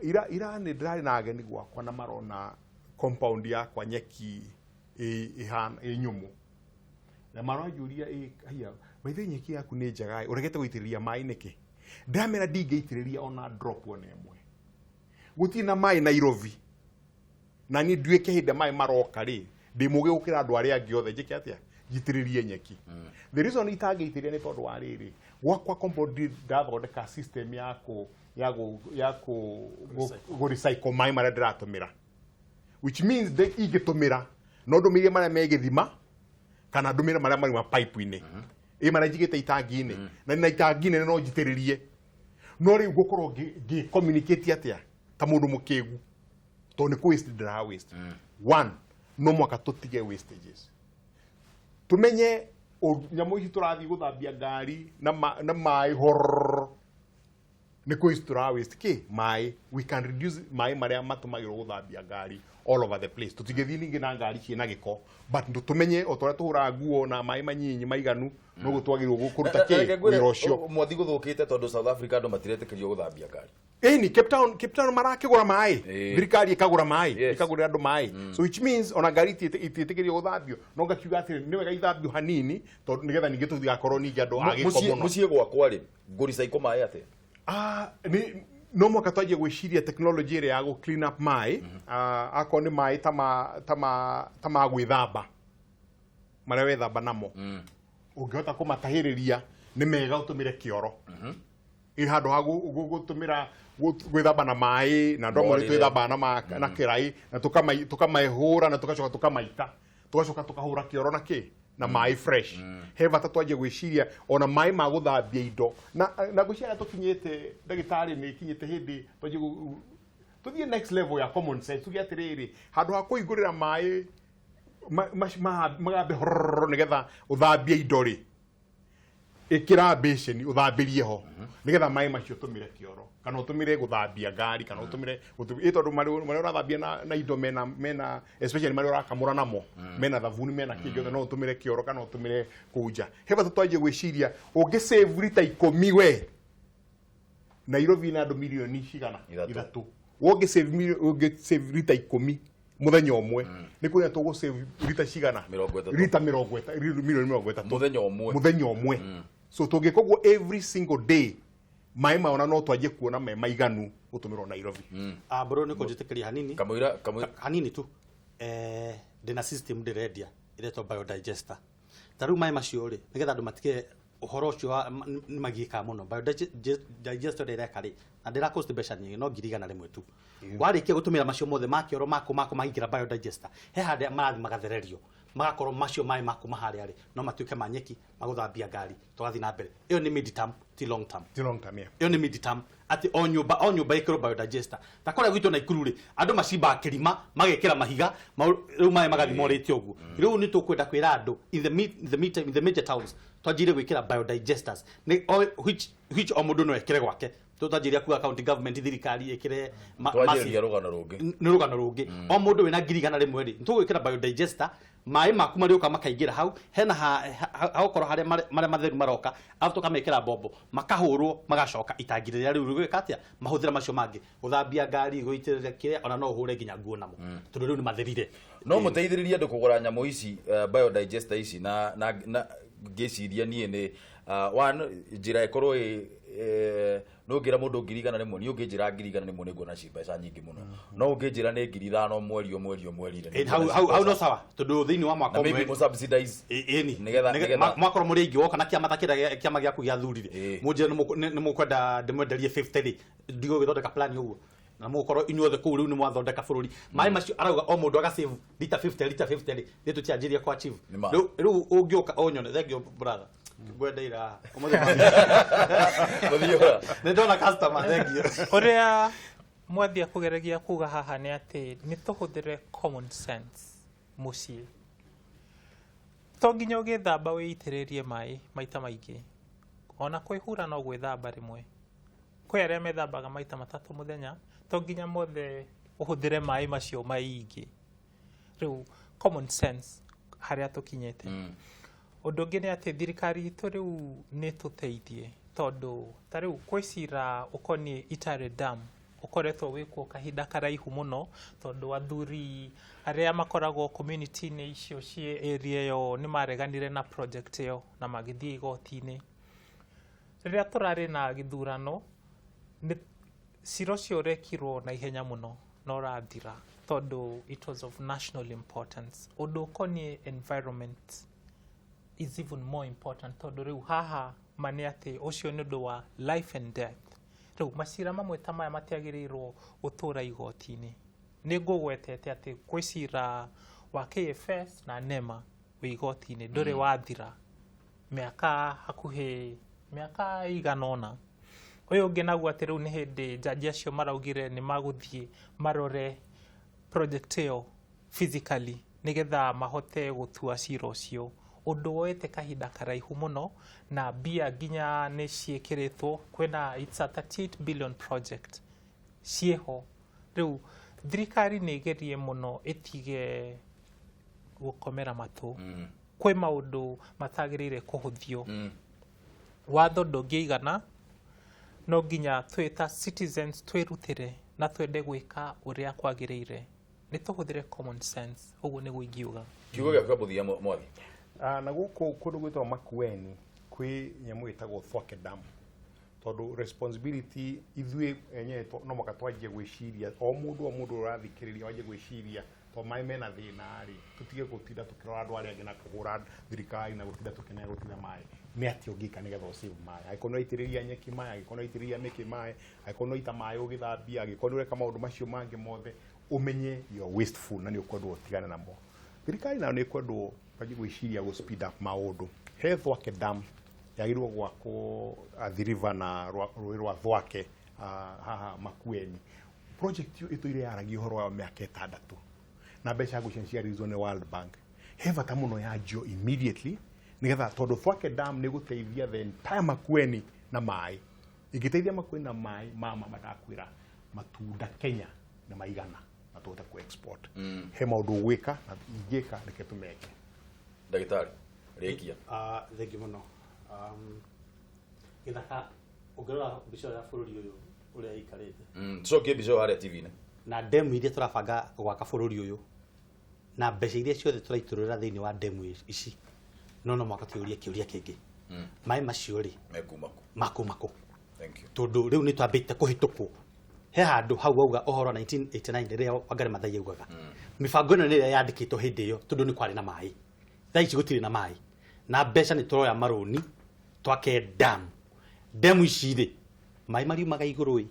ira nĩ ndĩrarĩ na ageni gwakwa na marona compound yakwa nyeki ĩ nyũmũ, na maranjũria, haiya maithe, nyeki yaku nĩ njega, ũregete gũitĩrĩria maĩ nĩkĩ? Ndamera ndingĩitĩrĩria ona drop ona ĩmwe, gũtirĩ na maĩ Nairobi. Na niĩ nduĩke hĩndĩ maĩ maroka rĩ, ndĩ mũgĩ gũkĩra andũ arĩa angĩ othe, njĩke atĩa? Njitĩrĩrie nyeki. The reason itangĩitĩrĩria nĩ tondũ wa rĩrĩ, gwakwa compound ndathondeka system ya kũ ya gũ ya kũ gũ recycle maĩ marĩa ndĩratũmĩra, which means ingĩtũmĩra no ndũmĩrie marĩa me gĩthima kana ndũmĩre marĩa marĩ pipe-inĩ ĩ marĩa njigĩte itangi-inĩ, na itangi nene no njitĩrĩrie. No rĩu ngũkorwo ngĩ communicate atĩa ta mũndũ mũkĩgu, tondũ nĩ kũ waste ndĩra waste. One, no mwaka tũtige wastages, tumenye nyamũ ici tũrathiĩ gũthambia ngari na maĩ horror nĩ kũ waste tũra waste kĩ maĩ. We can reduce maĩ marĩa matũmagĩrwo gũthambia ngari all over the place. Tũtingĩthiĩ ningĩ na ngari ciĩna gĩko, but tũmenye o torĩa tũhũraga nguo na maĩ manyinyi maiganu, noguo twagĩrĩirwo kũruta kĩ wĩra ũcio.
Mwathi gũthũkĩte tondũ South Africa andũ matiretĩkĩrio gũthambia ngari.
Ĩni Cape Town marakĩgũra maĩ, thirikari ĩkagũra maĩ, ĩkagũrĩra andũ maĩ, so which means ona ngari itiĩtĩkĩrio gũthambio. No ngakiuga atĩrĩ, nĩ wega ithambio hanini tondũ nĩgetha ningĩ tũtigakorwo ningĩ andũ a gĩko mũno.
Mũciĩ gwakwa rĩ, ngũrecycle maĩ atĩa?
No mwaka twanjie gwĩciria technology ĩrĩa ya gũ clean up maĩ, akorwo nĩ maĩ ta ma gwĩthamba marĩa wethamba namo, ũngĩhota kũmatahĩrĩria nĩ mega ũtũmĩre kĩoro ĩ handũ ha gũtũmĩra gwĩthamba na maĩ, na andũ amwe nĩ twĩthambaga na kĩraĩ na tũkamaihũra na tũgacoka tũkamaita, tũgacoka tũkahũra kĩoro na kĩ na maĩ fresh. He bata twanjie gwĩciria ona maĩ ma gũthambia indo na ngwĩciria tũkinyĩte ndagĩtarĩ nĩ ikinyĩte hĩndĩ twanjie tũthiĩ next level ya common sense, tuge atĩrĩrĩ, handũ ha kũhingũrĩra maĩ magambe hororo nĩgetha ũthambie indo rĩ, ĩkĩra basin ũthambĩrie ho nĩgetha maĩ macio ũtũmĩre kĩoro kana ũtũmĩre gũthambia ngari kana ũtũmĩre tondũ marĩa ũrathambia na indo mena especially marĩa ũrakamũra namo mena thabuni mena kĩngĩ othe, no ũtũmĩre kĩoro kana ũtũmĩre kũu nja. He bata twanjie gwĩciria ũngĩ save rita 10 we Nairobi na andũ milioni cigana ithatũ, ũngĩ save rita 10 mũthenya ũmwe, nĩ kuona tũgũ save rita cigana rita milioni 30 mũthenya ũmwe. So tũngĩka ũguo every single day, maĩ maona no twanjie kuona me maiganu gũtũmĩrwo Nairobi.
Bro, nĩ kũnjĩtĩkĩria hanini
kamũira
hanini tu. Ndĩna system ndĩrendia ĩretwo biodigester. Ta rĩu maĩ macio rĩ, nĩgetha andũ matige ũhoro ũcio nĩ magiĩkaga mũno. Biodigester ĩrĩa ĩreka rĩ, na ndĩra cost mbeca nyingĩ, no 100,000 tu. Warĩkia gũtũmĩra macio mothe ma kĩoro maku maingĩra biodigester, he harĩa marathiĩ magathererio, magakorwo macio maĩ makuma harĩa rĩ no matuĩke ma nyeki magũthambia ngari, tũgathiĩ na mbere. Ĩyo nĩ mid term, ti long term.
Ti long term, yeah.
Ĩyo nĩ mid term, atĩ o nyũmba ĩkĩrwo biodigester. Ta kũrĩa gwitũ Naikuru rĩ, andũ macimbaga kĩrima magekĩra mahiga, rĩu maĩ magathiĩ morĩte ũguo. Rĩu nĩ tũkwenda kwĩra andũ in the major towns twanjire gwĩkĩra biodigesters, which o mũndũ no ekĩre gwake. Tũtanjiria kuga county government thirikari ĩkĩre
twanjĩrĩria rũgano rũngĩ,
nĩ rũgano rũngĩ. O mũndũ wĩna 100,000 rĩ, nĩtũgwĩkĩra biodigester, maĩ maku marĩũka makaingĩra hau, hena hagokorwo harĩa marĩa matheru maroka, arabu tũkamekĩra mbombo makahũrwo magacoka itangi rĩrĩa rĩu rĩgwĩka atĩa, mahũthĩra macio mangĩ gũthambia ngari, gũitĩrĩria kĩrĩa, ona no ũhũre nginya nguo namo tondũ rĩu nĩ matherire.
No mũteithĩrĩrie andũ kũgũra nyamũ ici biodigester ici na ngĩciria niĩ nĩ one njĩra ĩkorwo no ngĩra mũndũ 100,000 niĩ ũngĩnjĩra 100,000 nĩ nguona ci mbeca nyingĩ mũno, no ũngĩnjĩra nĩ 5,000 mweri mweri
hau no sawa, tondũ thĩinĩ wa mwaka
ũmwe maybe mũsubsidize
ĩni nĩgetha mwakorwo mũrĩ aingĩ woka na kĩama ta kĩrĩa kĩama gĩaku gĩathurire mũnjĩre nĩ mũkwenda ndĩmwenderie 50 rĩ, ndigũgĩthondeka plan ũguo na mũgũkorwo inyuothe kũu rĩu nĩ mwathondeka bũrũri. Maĩ macio arauga o mũndũ aga save lita 50 lita 50 rĩ, nĩ tũtianjĩria ku achieve rĩu ũngĩũka ũnyone. Thank you brother, ngwendeira ũmũthĩ nĩ ndona customer, thank you.
Ũrĩa mwathia kũgeragia kuga haha nĩ atĩ nĩ tũhũthĩre common sense mũciĩ. To nginya ũgĩthamba wĩitĩrĩrie maĩ maita maingĩ, ona kwĩhura no gwĩthamba rĩmwe. Kwĩ arĩa methambaga maita matatũ mũthenya, to nginya mothe ũhũthĩre maĩ macio maingĩ. Rĩu common sense harĩa tũkinyĩte. Ũndũ ũngĩ nĩ atĩ thirikari itũ rĩu nĩ tũteithie, tondũ ta rĩu kwĩ cira ũkoniĩ Itare Dam ũkoretwo wĩkuo kahinda karaihu mũno, tondũ athuri arĩa makoragwo community-inĩ icio ciĩ area ĩyo nĩ mareganire na project ĩyo na magĩthiĩ igoti-inĩ. Rĩrĩa tũrarĩ na gĩthurano, cira ũcio ũrekirwo na ihenya mũno na ũrathira. Tondũ it was of national importance. Ũndũ ũkoniĩ environment is even more important, tondũ rĩu haha ma nĩ atĩ ũcio nĩ ũndũ wa life and death. Rĩu macira mamwe ta maya matiagĩrĩirwo gũtũra igoti-inĩ. Nĩ ngũgwetete atĩ gwĩ cira wa KFS na NEMA wĩ igoti-inĩ, ndũrĩ wathira mĩaka hakuhĩ mĩaka ĩigana ũna. Ũyũ ũngĩ naguo atĩ rĩu nĩ hĩndĩ jaji acio maraugire nĩ magũthiĩ marore project ĩyo physically nĩgetha mahote gũtua cira ũcio, ũndũ woete kahinda karaihu mũno, na mbia nginya nĩ ciĩkĩrĩtwo. Kwĩna, it's a 38 billion project ciĩho. Rĩu thirikari nĩ ĩgerie mũno ĩtige gũkomera matũ. Kwĩ maũndũ matagĩrĩire kũhũthio. Watho ndũngĩigana, no nginya twĩ ta citizens twĩrutĩre na twende gwĩka ũrĩa kwagĩrĩire, nĩ tũhũthĩre common sense. Ũguo nĩguo ingiuga.
Kiugo gĩaku kĩa mũthia, Mwathi.
Na gũkũ kũndũ gwĩtagwo Makueni kwĩ nyamũ ĩtagwo Thwake Dam, tondũ responsibility ithuĩ enyewe no mũhaka twanjie gwĩciria, o mũndũ ũrathikĩrĩria wanjie gwĩciria, to maĩ mena thĩna rĩ, tũtige gũtinda tũkĩrora andũ arĩa angĩ na kũhũra thirikari na gũtinda tũkĩnea gũtinda maĩ. Nĩ atĩa ũngĩka nĩgetha ũsave maĩ? Angĩkorwo nĩ waitĩrĩria nyeki maĩ, angĩkorwo nĩ waitĩrĩria mĩkĩ maĩ, angĩkorwo nĩ waita maĩ ũgĩthambia, angĩkorwo nĩ ũreka maũndũ macio mangĩ mothe, ũmenye you are wasteful na nĩ ũkwendwo ũtigane namo. Thirikari nayo nĩ ĩkwendwo wanjie gwĩciria gũ speed up maũndũ. He Thwake Dam yagĩrĩirwo gwakwo Athi River na rũĩ rwa Thwake, haha Makueni. Project ĩyo ĩtũire yaragia ũhoro wa mĩaka 6, na mbeca ngwĩciria ciarĩrĩirwo nĩ World Bank. He bata mũno yanjio immediately, nĩgetha tondũ Thwake Dam nĩ gũteithia the entire Makueni na maĩ. Ĩngĩteithia Makueni na maĩ, mama madakwĩra matunda Kenya nĩ maigana na tũhote ku export. He maũndũ ũgwĩka na ingĩka, reke tũmeke.
Ndagĩtarĩ, rĩkia.
Thengi mũno. Gĩthaka, ũngĩrora mbica ĩyo ya bũrũri ũyũ ũrĩa ĩikarĩte,
Tucokie mbica ĩyo harĩa TV-inĩ.
Na ndemu iria tũrabanga gwaka bũrũri ũyũ, na mbeca iria ciothe tũraitũrũra thĩinĩ wa ndemu ici, no mũhaka twĩyũrie kĩũria kĩngĩ: maĩ macio rĩ,
mekuma kũ?
Makuma kũ?
Thank you.
Tondũ rĩu nĩ twambĩte kũhĩtũkwo. He handũ hau wauga ũhoro wa 1989, rĩrĩa Wangari Maathai augaga mĩbango ĩno nĩ ĩrĩa yandĩkĩtwo hĩndĩ ĩyo, tondũ nĩ kwarĩ na maĩ. Thaa ici gũtirĩ na maĩ, na mbeca nĩ tũroya marũni twake damu. Ndemu ici rĩ, maĩ mariumaga igũrũ ĩ,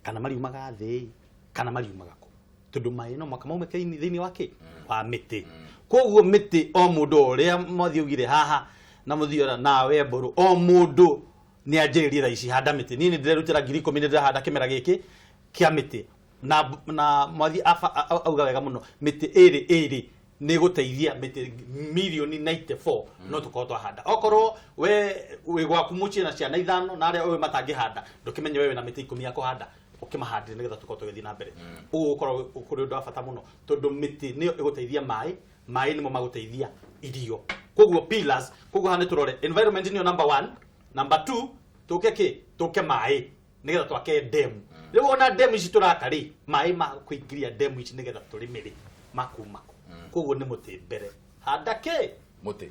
kana mariumaga thĩ ĩ, kana mariumaga kũ? Tondũ maĩ no mũhaka maume thĩinĩ wa kĩ wa mĩtĩ. Koguo mĩtĩ, o mũndũ, o ũrĩa Mwathi augire haha na mũthiora nawe mbũrũ, o mũndũ nĩ anjĩrĩrie thaa ici, handa mĩtĩ. Niĩ nĩ ndĩrerutĩra 10,000, nĩ ndĩrahanda kĩmera gĩkĩ kĩa mĩtĩ, na Mwathi auga wega mũno, mĩtĩ ĩrĩ ĩrĩ nĩ gũteithia mĩtĩ mirioni 94 no tũkorwo twahanda. Okorwo we wĩ gwaku mũciĩ na ciana ithano na arĩa ũĩ matangĩhanda, ndũkĩmenye we wĩna mĩtĩ 10 ya kũhanda, ũkĩmahandĩre nĩgetha tũkorwo tũgĩthiĩ na mbere. Ũguo gũkorwo kũrĩ ũndũ wa bata mũno, tondũ mĩtĩ nĩyo ĩgũteithia maĩ, maĩ nĩmo magũteithia irio. Koguo pillars, koguo haha nĩ tũrore environment nĩyo number one, number two tũke kĩ tũke maĩ nĩgetha twake ndemu. Rĩu ona ndemu ici tũraka rĩ, maĩ ma kũingĩria ndemu ici nĩgetha tũrĩme rĩ, makuma kũ? Koguo nĩ mũtĩ mbere, handa kĩ
mũtĩ.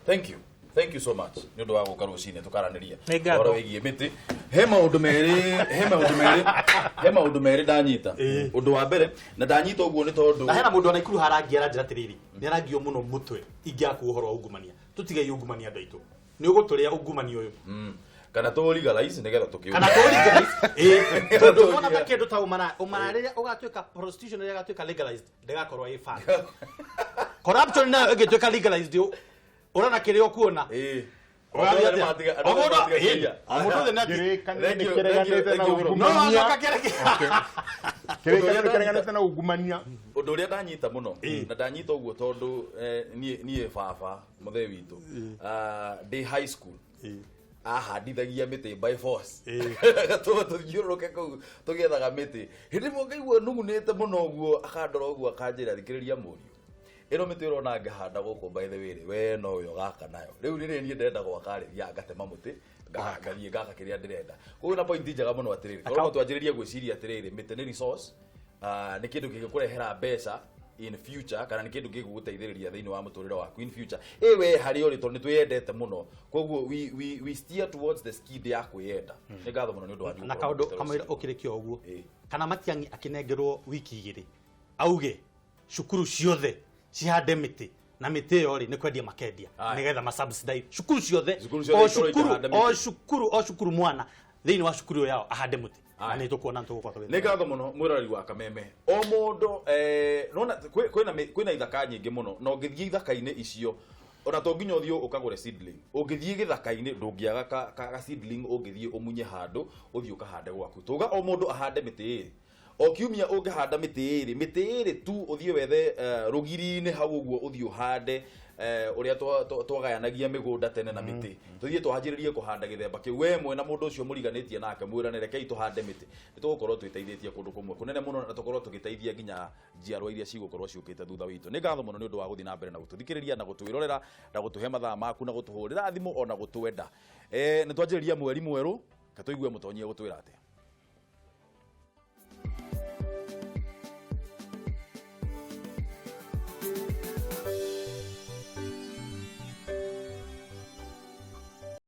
Thank you, thank you so much nĩ ũndũ wa gũka rũcinĩ tũkaranĩria
Nĩ ngatho.
ũhoro wĩgiĩ mĩtĩ. He maũndũ merĩ ndanyita. Ũndũ wa mbere, na ndanyita ũguo nĩ tondũ
Na hena mũndũ ona ikuru harangia, aranjĩra atĩrĩrĩ, nĩ arangio mũno mũtwe ingĩakua ũhoro wa ungumania. Tũtigei ungumania, andũ aitũ, nĩ ũgũtũrĩa ungumania ũyũ.
Kana tũ legalize nĩgetha tũkĩũrie.
Kana tũ legalize, ĩĩ, tondũ wona ta kĩndũ ta ũmara ũmara rĩrĩa ũgatuĩka, prostitution rĩrĩa ĩgatuĩka legalized, ndĩgakorwo ĩ fun. Corruption nayo ĩngĩtuĩka legalized, ũrona kĩrĩa ũkuona. Ũrathiĩ atĩa? O mũndũ, ĩĩ, o mũndũ othe nĩ
Kĩrĩkanĩro
Thank you,
nĩ kĩreganĩte
thank
na
you, thank you.
No
ungumania.
acoka kĩreke.
Kĩrĩkanĩro nĩ kĩreganĩte na ungumania.
Ũndũ ũrĩa ndanyita mũno, na ndanyita ũguo tondũ niĩ baba mũthee witũ, ndĩ high school ahandithagia mĩtĩ by force, agatũma tũthiũrũrũke kũu tũgĩethaga mĩtĩ. Hĩndĩ ĩmwe ngaigua nugunĩte mũno ũguo, akandora ũguo, akanjĩra, "Thikĩrĩria mũriũ, ĩno mĩtĩ ũrona ngĩhanda gũkũ, by the way rĩ, we no we ũgaka nayo." Rĩu rĩrĩa niĩ ndĩrenda gwaka rĩ, thiaga ngatema mũtĩ, ngathiĩ ngaka kĩrĩa ndĩrenda. Koguo na point njega mũno atĩrĩrĩ, korwo no twanjĩrĩrie gwĩciria atĩrĩrĩ, mĩtĩ nĩ resource, nĩ kĩndũ kĩngĩkũrehera mbeca in future, kana nĩ kĩndũ gĩgũgũteithĩrĩria thĩinĩ wa mũtũrĩre waku in future. Ĩ we harĩa ũrĩ, tondũ nĩ twĩyendete mũno, koguo we steer towards the skid ya kwĩyenda. Nĩ ngatho mũno nĩ ũndũ wanyu
Na
gũkorwo
kaũndũ
mũkĩte
kamũira
rũcinĩ.
ũkĩrĩkia ũguo,
Ĩĩ.
kana Matiang'i akĩnengerwo wiki 2. Auge cukuru ciothe cihande mĩtĩ, na mĩtĩ ĩyo rĩ, nĩ kwendia makendia nĩgetha ma subsidize cukuru ciothe.
Cukuru ciothe
O
ikorwo
cukuru
ikĩhanda mĩtĩ.
O cukuru, o cukuru, mwana thĩinĩ wa cukuru ĩyo yao ahande mũtĩ, na nĩ tũkuona tũgũkorwo tũgĩthoma.
Nĩ ngatho mũno, mwĩroreri wa Kameme. O mũndũ nona kwĩna ithaka nyingĩ mũno, na ũngĩthiĩ ithaka-inĩ icio, ona to nginya ũthiĩ ũkagũre seedling. Ũngĩthiĩ gĩthaka-inĩ ndũngĩaga ka seedling, ũngĩthiĩ ũmunye handũ, ũthiĩ ũkahande gwaku. Tuga o mũndũ ahande mĩtĩ 2 o kiumia. Ũngĩhanda mĩtĩ 2, mĩtĩ 2 tu, ũthiĩ wethe rũgiri-inĩ hau ũguo, ũthiĩ ũhande ũrĩa twagayanagia mĩgũnda tene na mĩtĩ, tũthiĩ twanjĩrĩrie kũhanda gĩthemba kĩu. We mwena mũndũ ũcio mũriganĩtie nake, mwĩrane, "Rekei tũhande mĩtĩ." Nĩ tũgũkorwo twĩteithĩtie kũndũ kũmwe kũnene mũno, na tũkorwo tũgĩteithia nginya njiarwa iria cigũkorwo ciũkĩte thutha witũ. Nĩ ngatho mũno nĩ ũndũ wa gũthiĩ na mbere na gũtũthikĩrĩria na gũtwĩrorera na gũtũhe mathaa maku na gũtũhũrĩra thimũ ona gũtwenda. Nĩ twanjĩrĩria mweri mwerũ, ka tũigue mũtonyie gũtwĩra atĩa.